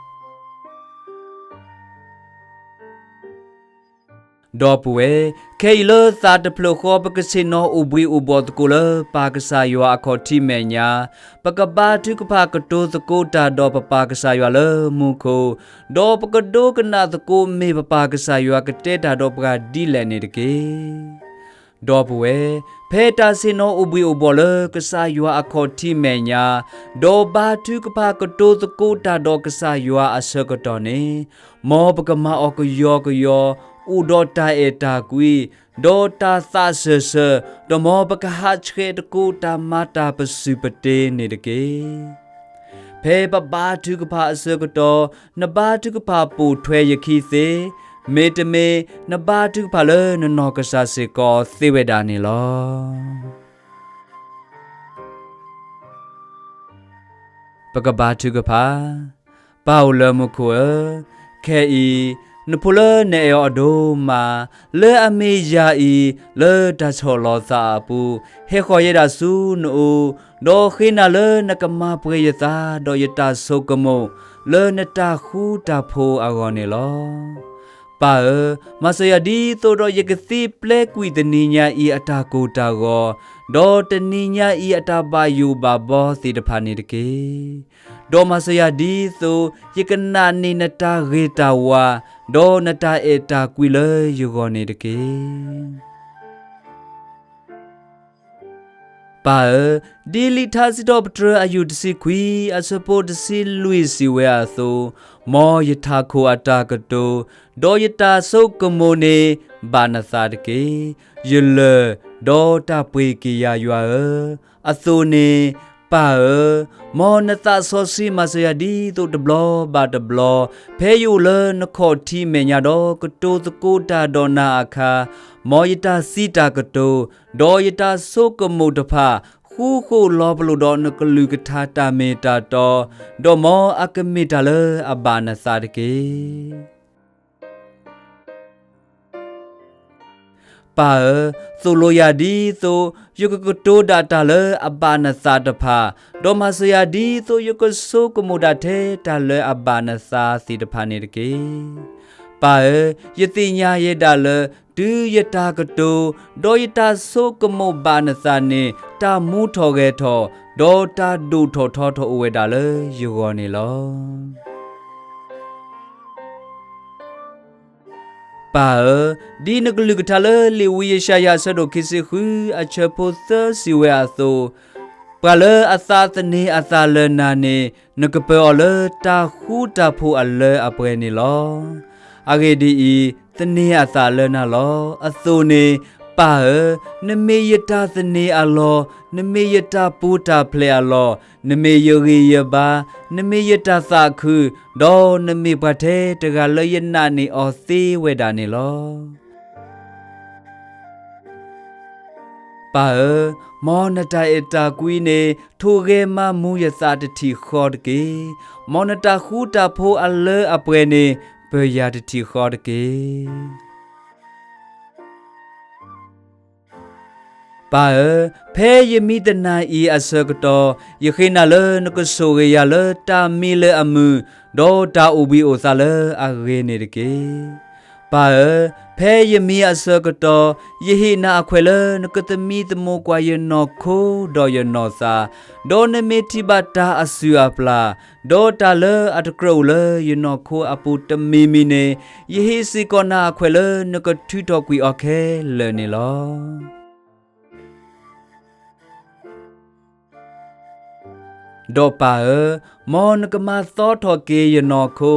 ဒီပုၢ်ဝဲၢ်, ခဲအံၤလၢသးတဖျၢၣ်ဃီ ပကဆ့ၣ်နီၤအိၣ်ဘှံးအိၣ်ဘှီၣ်သကိးလၢပၢ်ကစၢ်ယွၤအခီၣ်ထံးမဲာ်ညါ, ပကဘါထုကဖၣ်ကတိၤသကိးတၢ်ဒီးပပၢ်ကစၢ်ယွၤလၢမူခိၣ်, ဒီးပကဒိကနၣ်သကိးမ့ၢ်ပပၢ်ကစၢ်ယွၤကတဲတၢ်ဒီးပှၤဒ်လဲၣ်န့ၣ်တက့ၢ်. ဒီပုၢ်ဝဲၢ်, ဖဲတၢ်ဆ့ၣ်နီၤအိၣ်ဘှံးအိၣ်ဘှီၣ်လၢကစၢ်ယွၤအခီၣ်ထံးမဲာ်ညါ, ဒီးဘါထုကဖၣ်ကတိၤသကိးတၢ်ဒီးကစၢ်ယွၤအဆၢကတီၢ်န့ၣ်, မ်ပကမၤအီၤကယီကယီ, အိၣ်ဒီးတၢ်အဲၣ်တၢ်ကွံ, ဒီးတၢ်သးစၢၢ်ဆၢၣ်, ဒီးမ်ပကဟးဆှဲးသကိးတၢ်မၤတၢ်ပစုၢ်ပတ့န့ၣ်တက့ၢ်. ဖဲပဘါထုကဖၣ်အဆၢကတီၢ်, နဘါထုကဖၣ်ပိာ်ထွဲယခံသ့, မ့တမ့ၢ် နဘါထုကဖၣ်လၢနနီၢ်ကစၢ်စ့ၢ်ကီးသ့ဝဲဒၣ်န့ၣ်လီၤ. ပကဘါထုကဖၣ်. ပၢ်အိၣ်လၢမူခိၣ်ဧၢ, ခဲအံၤ နဖိလၢနအဲၣ်အီၤဒိၣ်မး, လၢအမ့ၢ်ယၤအံၤ လၢတၢ်ဆီၣ်လီၤသးအပူၤ, ဟဲဃီၤယဲဒၣ်ဆူနအိၣ်, ဒီးဃ့နၤလၢနကမၤပှဲၤယသးဒီးယတၢ်ဆိကမိၣ် လၢနတၢ်ဃူတၢ်ဖိးအဂီၢ်န့ၣ်လီၤ. ပၢ်ဧၢ, မၤစၢၤယၤဒ်သိးဒီးယကသ့ပျဲကွံာ်တနံၤညါအံၤအတၢ်ကိၢ်တၢ်ဂီၤ, ဒီးတနံၤညါအံၤအတၢ်ဘၣ်ယိၣ်ဘၣ်ဘီသ့ၣ်တဖၣ်န့ၣ်တက့ၢ်. ဒီးမၤစၢၤယၤဒ်သိး ယကနာ်န့ၢ်နတၢ်ဂ့ၤတၢ်ဝါ, ဒီးနတၢ်အဲၣ်တၢ်ကွံလၢယဂီၢ်န့ၣ်တက့ၢ်. ပၢ်ဧၢ, ဒ်လံာ်ထါစံးထီၣ်ပတြၢၤအယူၢ်တဆံခွံ အဆၢဖိတဆံလွံၢ်စံးဝဲအသိး, မ်ယထးခိၣ်အတၢ်ကတိၤ, ဒီးယတၢ်ဆိကမိၣ်န့ၣ် ဘၣ်နသးတက့ၢ်. ယလၢၢ်, ဒီးတၢ်ပှ့ၤက့ၤယၤယွၤဧၢ, အသိးန့ၣ်, ပၢ်ဧၢ, မ်နသးစီဆှံမၤစၢၤယၤဒ်သိးတဘျီဘၣ်တဘျီ, ဖဲယအိၣ်လၢနခီၣ်ထံးမဲာ်ညါဒီးကတိၤသကိးတၢ်ဒီးနၤအခါ, မ်ယတၢ်စံးတၢ်ကတိၤ, ဒီးယတၢ်ဆိကမိၣ်တဖၣ် ဃူဃီၣ်လီၤပလိာ်ဒီးနကလုၢ်ကထါတၢ်မ့ၢ်တၢ်တီ, ဒီးမ်အကမ့ၢ်တၢ်လၢအဘၣ်နသးတက့ၢ်. ပၢ်ဧၢ, သိၣ်လိယၤဒ်သိး ယကကတိၤဒၣ်တၢ်လၢအဘၣ်နသးတဖၣ်, ဒီးမၤစၢၤယၤဒ်သိးယကဆိကမိၣ်ဒၣ်ထဲတၢ်လၢအဘၣ်နသးသ့ၣ်တဖၣ်န့ၣ်တက့ၢ်. ပၢ်ဧၢ, ယသ့ၣ်ညါယဲဒၣ်လၢ တုၤယတၢ်ကတိၤ, ဒီးယတၢ်ဆိကမိၣ်ဘၣ်နသးန့ၣ် တၢ်မူထီၣ်ဂဲၤထီၣ်, ဒီးတၢ်ဒိၣ်ထီၣ်ထီထီၣ်အိၣ်ဝဲဒၣ်လၢယဂီၢ်န့ၣ်လီၤ. ပၢ်ဧၢ, ဒ်နကလုၢ်ကထါလၢလံာ်ဝံယၡါယၤအဆၢဒိၣ်ခံဆံဃုအဆၢဖိသၢစံးဝဲအသိး, ပှၤလၢအသးသန့ၤအသးလၢနၤန့ၣ် နကပၢၤအီၤလၢတၢ်ဃူတၢ်ဖိးအလၢအပှဲၤန့ၣ်လီၤ. အဂ့ၢ်ဒ်အံၤ, သန့ၤအသးလၢနၤလီၤ. အသိးန့ၣ်, ပၢ်ဧၢ, နမ့ၢ်ယတၢ်သန့ၤအလီၢ်, နမ့ၢ်ယတၢ်ပူၤတၢ်ဖျဲးအလီၢ်, နမ့ၢ်ယဂံၢ်ယဘါ, နမ့ၢ်ယတၢ်သးခု, ဒီးနမ့ၢ်ပှၤထဲတဂၤလၢယနာ်န့ၢ်အီၤသ့ဝဲဒၣ်န့ၣ်လီၤ. ပၢ်ဧၢ, မ်နတၢ်အဲၣ်တၢ်ကွံန့ၣ် ထိၣ်ဂဲၤမၤမူယသးတထံၣ်ဃီတက့ၢ်. မ်နတၢ်ဃူတၢ်ဖိးအလၢအပှဲၤန့ၣ် ပၢၤယၤတထံၣ်ဃီတက့ၢ်. ပၢ်ဧၢ, ဖဲယမံတနၤအံၤအဆၢကတီၢ်, ယဃ့နၤလၢနကဆိၣ်ဂ့ၤယၤလၢတၢ်မံလၢအမုာ်, ဒီးတၢ်အိၣ်ဘှံးအိၣ်သါလၢအဂ့ၤန့ၣ်တက့ၢ်. ပၢ်ဧၢ, ဖဲယမံအဆၢကတီၢ်, ယဟ့ၣ်နၤအခွဲးလၢနကသမံသမိးကွၢ်ယနီၢ်ခိဒီးယနီၢ်သး, ဒီးနမ့ၢ်ထံၣ်ဘၣ်တၢ်အစုၣ်အပျၢ်, ဒီးတၢ်လၢအတကြၢးအိၣ်လၢယနီၢ်ခိအပူၤတမံၤမံၤန့ၣ်, ယဟ့ၣ်စ့ၢ်ကီးနၤအခွဲးလၢနကထုးထီၣ်ကွံာ်အီၤခဲလၢာ်န့ၣ်လီၤ. ဒီးပၢ်ဧၢ, မ်နကမၤသီထီၣ်က့ၤယနီၢ်ခိ,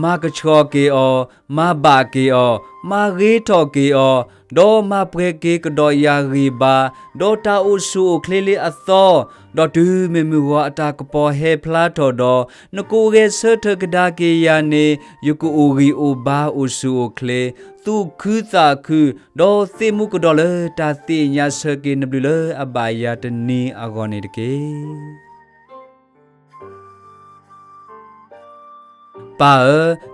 မၤကဆှီက့ၤအီၤ, မၤဘၣ်က့ၤအီၤ, မၤဂ့ၤထီၣ်က့ၤအီၤ, ဒီးမၤပှဲၤက့ၤကဒီးယၤဂံၢ်ဘါ, ဒီးတၢ်အိၣ်ဆူၣ်အိၣ်ချ့လံအသီ, ဒီးတုၤမုၢ်မုၢ်ဂီၤအတၢ်ကပီၤဟဲဖျါထီၣ်ဒီး, နကအိၣ်ဂဲၤဆၢထၢၣ်ကဒါက့ၤယၤန့ၣ်, ယကအိၣ်ဂံၢ်အိၣ်ဘါအိၣ်ဆူၣ်အိၣ်ချ့, သူၣ်ခုသးခု, ဒီးသ့ၣ်မူကဒီးလၢတၢ်သ့ၣ်ညါဆၢက့ၤနဘျုးလၢအဘၣ်ယၤတနံၤအဂီၢ်န့ၣ်တက့ၢ်. ပၢ်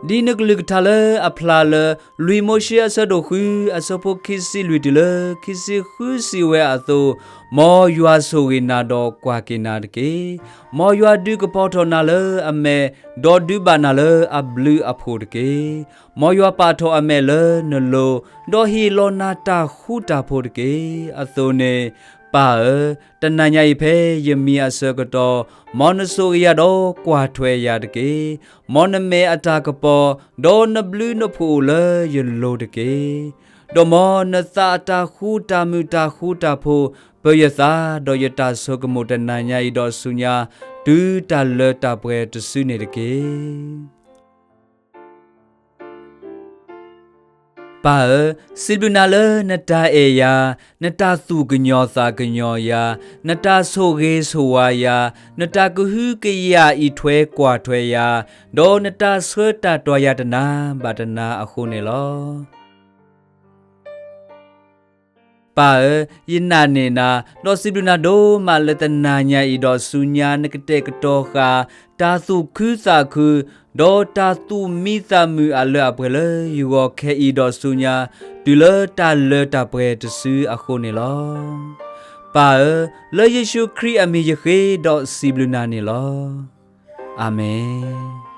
ဧၢ, ဒ်နကလုၢ်ကထါလၢအဖျါလၢ လွံၢ်မိၤၡ့အဆၢဒိၣ်ဃု အဆၢဖိခံဆံလွံၢ်တုၤလၢခံဆံဃုစံးဝဲအသိး, မ်ယွၤဆိၣ်ဂ့ၤနၤဒီးကွၢ်က့ၤနၤတက့ၢ်. မ်ယွၤဒုးကပီၤထီၣ်နၤလၢအမဲာ်, ဒီးဒုးဘၣ်နၤလၢအဘျုးအဖှိၣ်တက့ၢ်. မ်ယွၤပာ်ထီၣ်အမဲာ်လၢနလိၤ, ဒီးဟ့ၣ်လီၤနၤတၢ်ဃူတၢ်ဖိးတက့ၢ်. အသိးန့ၣ်, ပၢ်ဧၢ, တနၤညါအံၤဖဲယမံအဆၢကတီၢ်, မ်နဆိၣ်ဂ့ၤယၤဒီးကွၢ်ထွဲယၤတက့ၢ်. မ်နမဲာ်အတၢ်ကပီၤ, ဒီးနဘျုးနဖှိၣ်အိၣ်လၢယလိၤတက့ၢ်. ဒီးမ်နသးအတၢ်ဃူတၢ်မုာ်တၢ်ဃူတၢ်ဖိး ပၢယသးဒီးယတၢ်ဆိကမိၣ်တနၤညါအံၤဒီးဆူညါ, တုၤတၢ်လၢတၢ်ပှဲၤတစုန့ၣ်တက့ၢ်. ပၢ်ဧၢ, စံးဘျုးနၤလၢနတၢ်အဲၣ်ယၤ, နတၢ်သူၣ်ကညီၤသးကညီၤယၤ, နတၢ်ဆိၣ်ဂ့ၤဆိၣ်ဝါယၤ, နတၢ်ကဟုကယာ်အံးထွဲကွၢ်ထွဲယၤ, ဒီးနတၢ်ဆှၢတၢ်တွၤယၤတနၤဘၣ်တနၤအဃိန့ၣ်လီၤ. ပၢ်ဧၢ, ယနာ်န့ၢ်နၤ, ဒီးစံးဘျုးနၤဒိၣ်မးလၢတနၤညါအံၤဒီးဆူညါနကတဲာ်ကတီၤဃာ် တၢ်သူၣ်ခုသးခု, ဒီးတၢ်သူၣ်မံသးမုာ်အလၢအပှဲၤလၢယဂီၢ်ခဲအံၤဒီးဆူညါ, တုၤလၢတၢ်လၢတၢ်ပှဲၤတစုအဃိန့ၣ်လီၤ. ပၢ်ဧၢ, လၢယ့ၣ်ၡူးခရံာ်အမံၤယဃ့ဒီးစံးဘျုးနၤန့ၣ်လီၤ. အၤမ့ၣ်.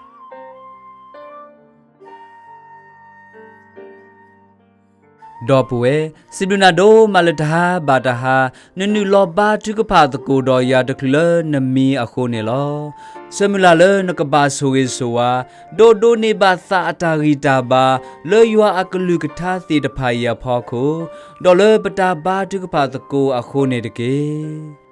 ဒီပုၢ်ဝဲၢ်, စံးဘျုးနၤဒိၣ်မးလၢတဟါဘၣ်တဟါ, နနုာ်လီၤဘါထုကဖၣ်သကိးဒီးယၤတချုးလၢနမံအဃိန့ၣ်လီၤ. ဆၢမုၢ်လၢ်လၢနကဘၣ်ဆိၣ်ဂ့ၤဆိၣ်ဝါ, ဒိးဒိးန့ၢ်ဘၣ်သးအတၢ်ဂံၢ်တၢ်ဘါ, လၢယွၤအကလုၢ်ကထါသ့ၣ်တဖၣ်အံၤအဖီခိၣ်, ဒီးလၢပတၢ်ဘါထုကဖၣ်သကိးအဃိန့ၣ်တက့ၢ်.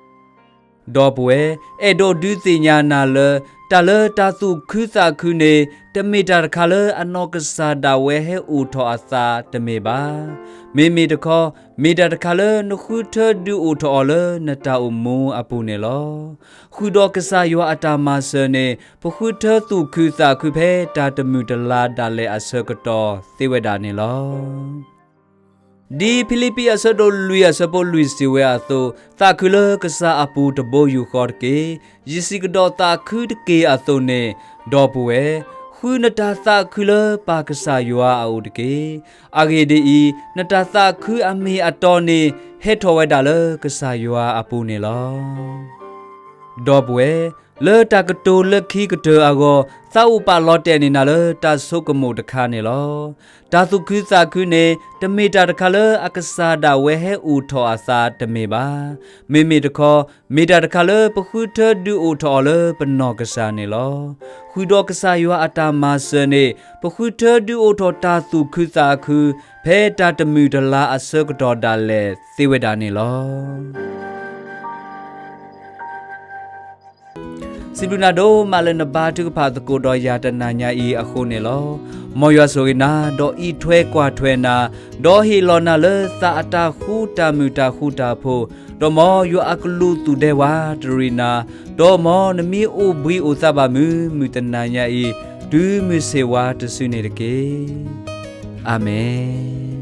ဒီပုၢ်ဝဲၢ်, အဲၣ်ဒိးဒုးသ့ၣ်ညါနၤလၢ တၢ်လၢတၢ်သူၣ်ခုသးခုန့ၣ် တမ့ၢ်တၢ်တခါလၢအနီၢ်ကစၢ်ဒၣ်ဝဲဟဲအိၣ်ထီၣ်အသးတမ့ၢ်ဘၣ်. မ့မ့ၢ်တခီ, မ့ၢ်တၢ်တခါလၢနဃုထၢဒုးအိၣ်ထီၣ်အီၤလၢနတၢ်အိၣ်မူအပူၤန့ၣ်လီၤ. ဃုာ်ဒီးကစၢ်ယွၤအတၢ်မၤစၢၤန့ၣ် ပဃုထၢသူၣ်ခုသးခုဖဲတၢ်တမုာ်တလၤဒၣ်လဲာ်အဆၢကတီၢ်သ့ဝဲဒၣ်န့ၣ်လီၤ. ဒ်ဖံလံးပံးအဆၢဒိၣ်လွံၢ်အဆၢဖိလွံၢ်စံးဝဲအသိး, သးခုလၢကစၢ်အပူၤတဘိယူၢ်ဃီတက့ၢ်. ယစံးကဒီးသးခုတက့ၢ်အသိးန့ၣ်, ဒီပုၢ်ဝဲၢ်, ဃုနတၢ်သးခုလၢပၢ်ကစၢ်ယွၤအအိၣ်တက့ၢ်. အဂ့ၢ်ဒ်အံၤ, နတၢ်သးခုအမ့ၢ်အတီန့ၣ် ဟဲထီၣ်ဝဲဒၣ်လၢကစၢ်ယွၤအပူၤန့ၣ်လီၤ. ဒီပုၢ်ဝဲၢ်, လၢတၢ်ကတိၤလၢခံကတၢၢ်အဂီၢ်, သးအိၣ်ပာ်လီၤတဲာ်န့ၢ်နၤလၢတၢ်ဆိကမိၣ်တခါန့ၣ်လီၤ. တၢ်သူၣ်ခုသးခုန့ၣ် တမ့ၢ်တၢ်တခါလၢအကစၢ်ဒၣ်ဝဲဟဲအိၣ်ထီၣ်အသးတမ့ၢ်ဘၣ်. မ့မ့ၢ်တခီ, မ့ၢ်တၢ်တခါလၢပဃုထၢဒုးအိၣ်ထီၣ်အီၤလၢပနီၢ်ကစၢ်န့ၣ်လီၤ. ဃုာ်ဒီးကစၢ်ယွၤအတၢ်မၤစၢၤန့ၣ် ပဃုထၢဒုးအိၣ်ထီၣ်တၢ်သူၣ်ခုသးခု ဖဲတၢ်တမုာ်တလၤအဆၢကတီၢ်ဒၣ်လဲာ်သ့ဝဲဒၣ်န့ၣ်လီၤ. စံးဘျုးနၤဒိၣ်မးလၢနဘါထုကဖၣ်သကိးဒီးယၤတနၤညါအံၤအဃိန့ၣ်လီၤ. မ်ယွၤဆိၣ်ဂ့ၤနၤ, ဒီးအံးထွဲကွၢ်ထွဲနၤ, ဒီးဟ့ၣ်လီၤနၤလၢသးအတၢ်ဃူတၢ်မုာ်တၢ်ဃူတၢ်ဖိး, ဒီးမ်ယွၤအကလူးသူၣ်ဒဲဝးတရံးနၤ, ဒီးမ်နမ့ၢ်အိၣ်ဘှံးအိၣ်သါဘၣ်မုာ်မုာ်တနၤညါအံၤ, တုၤမုၢ်ဆ့ၣ်ဝါတစုန့ၣ်တက့ၢ်. အၤမ့ၣ်.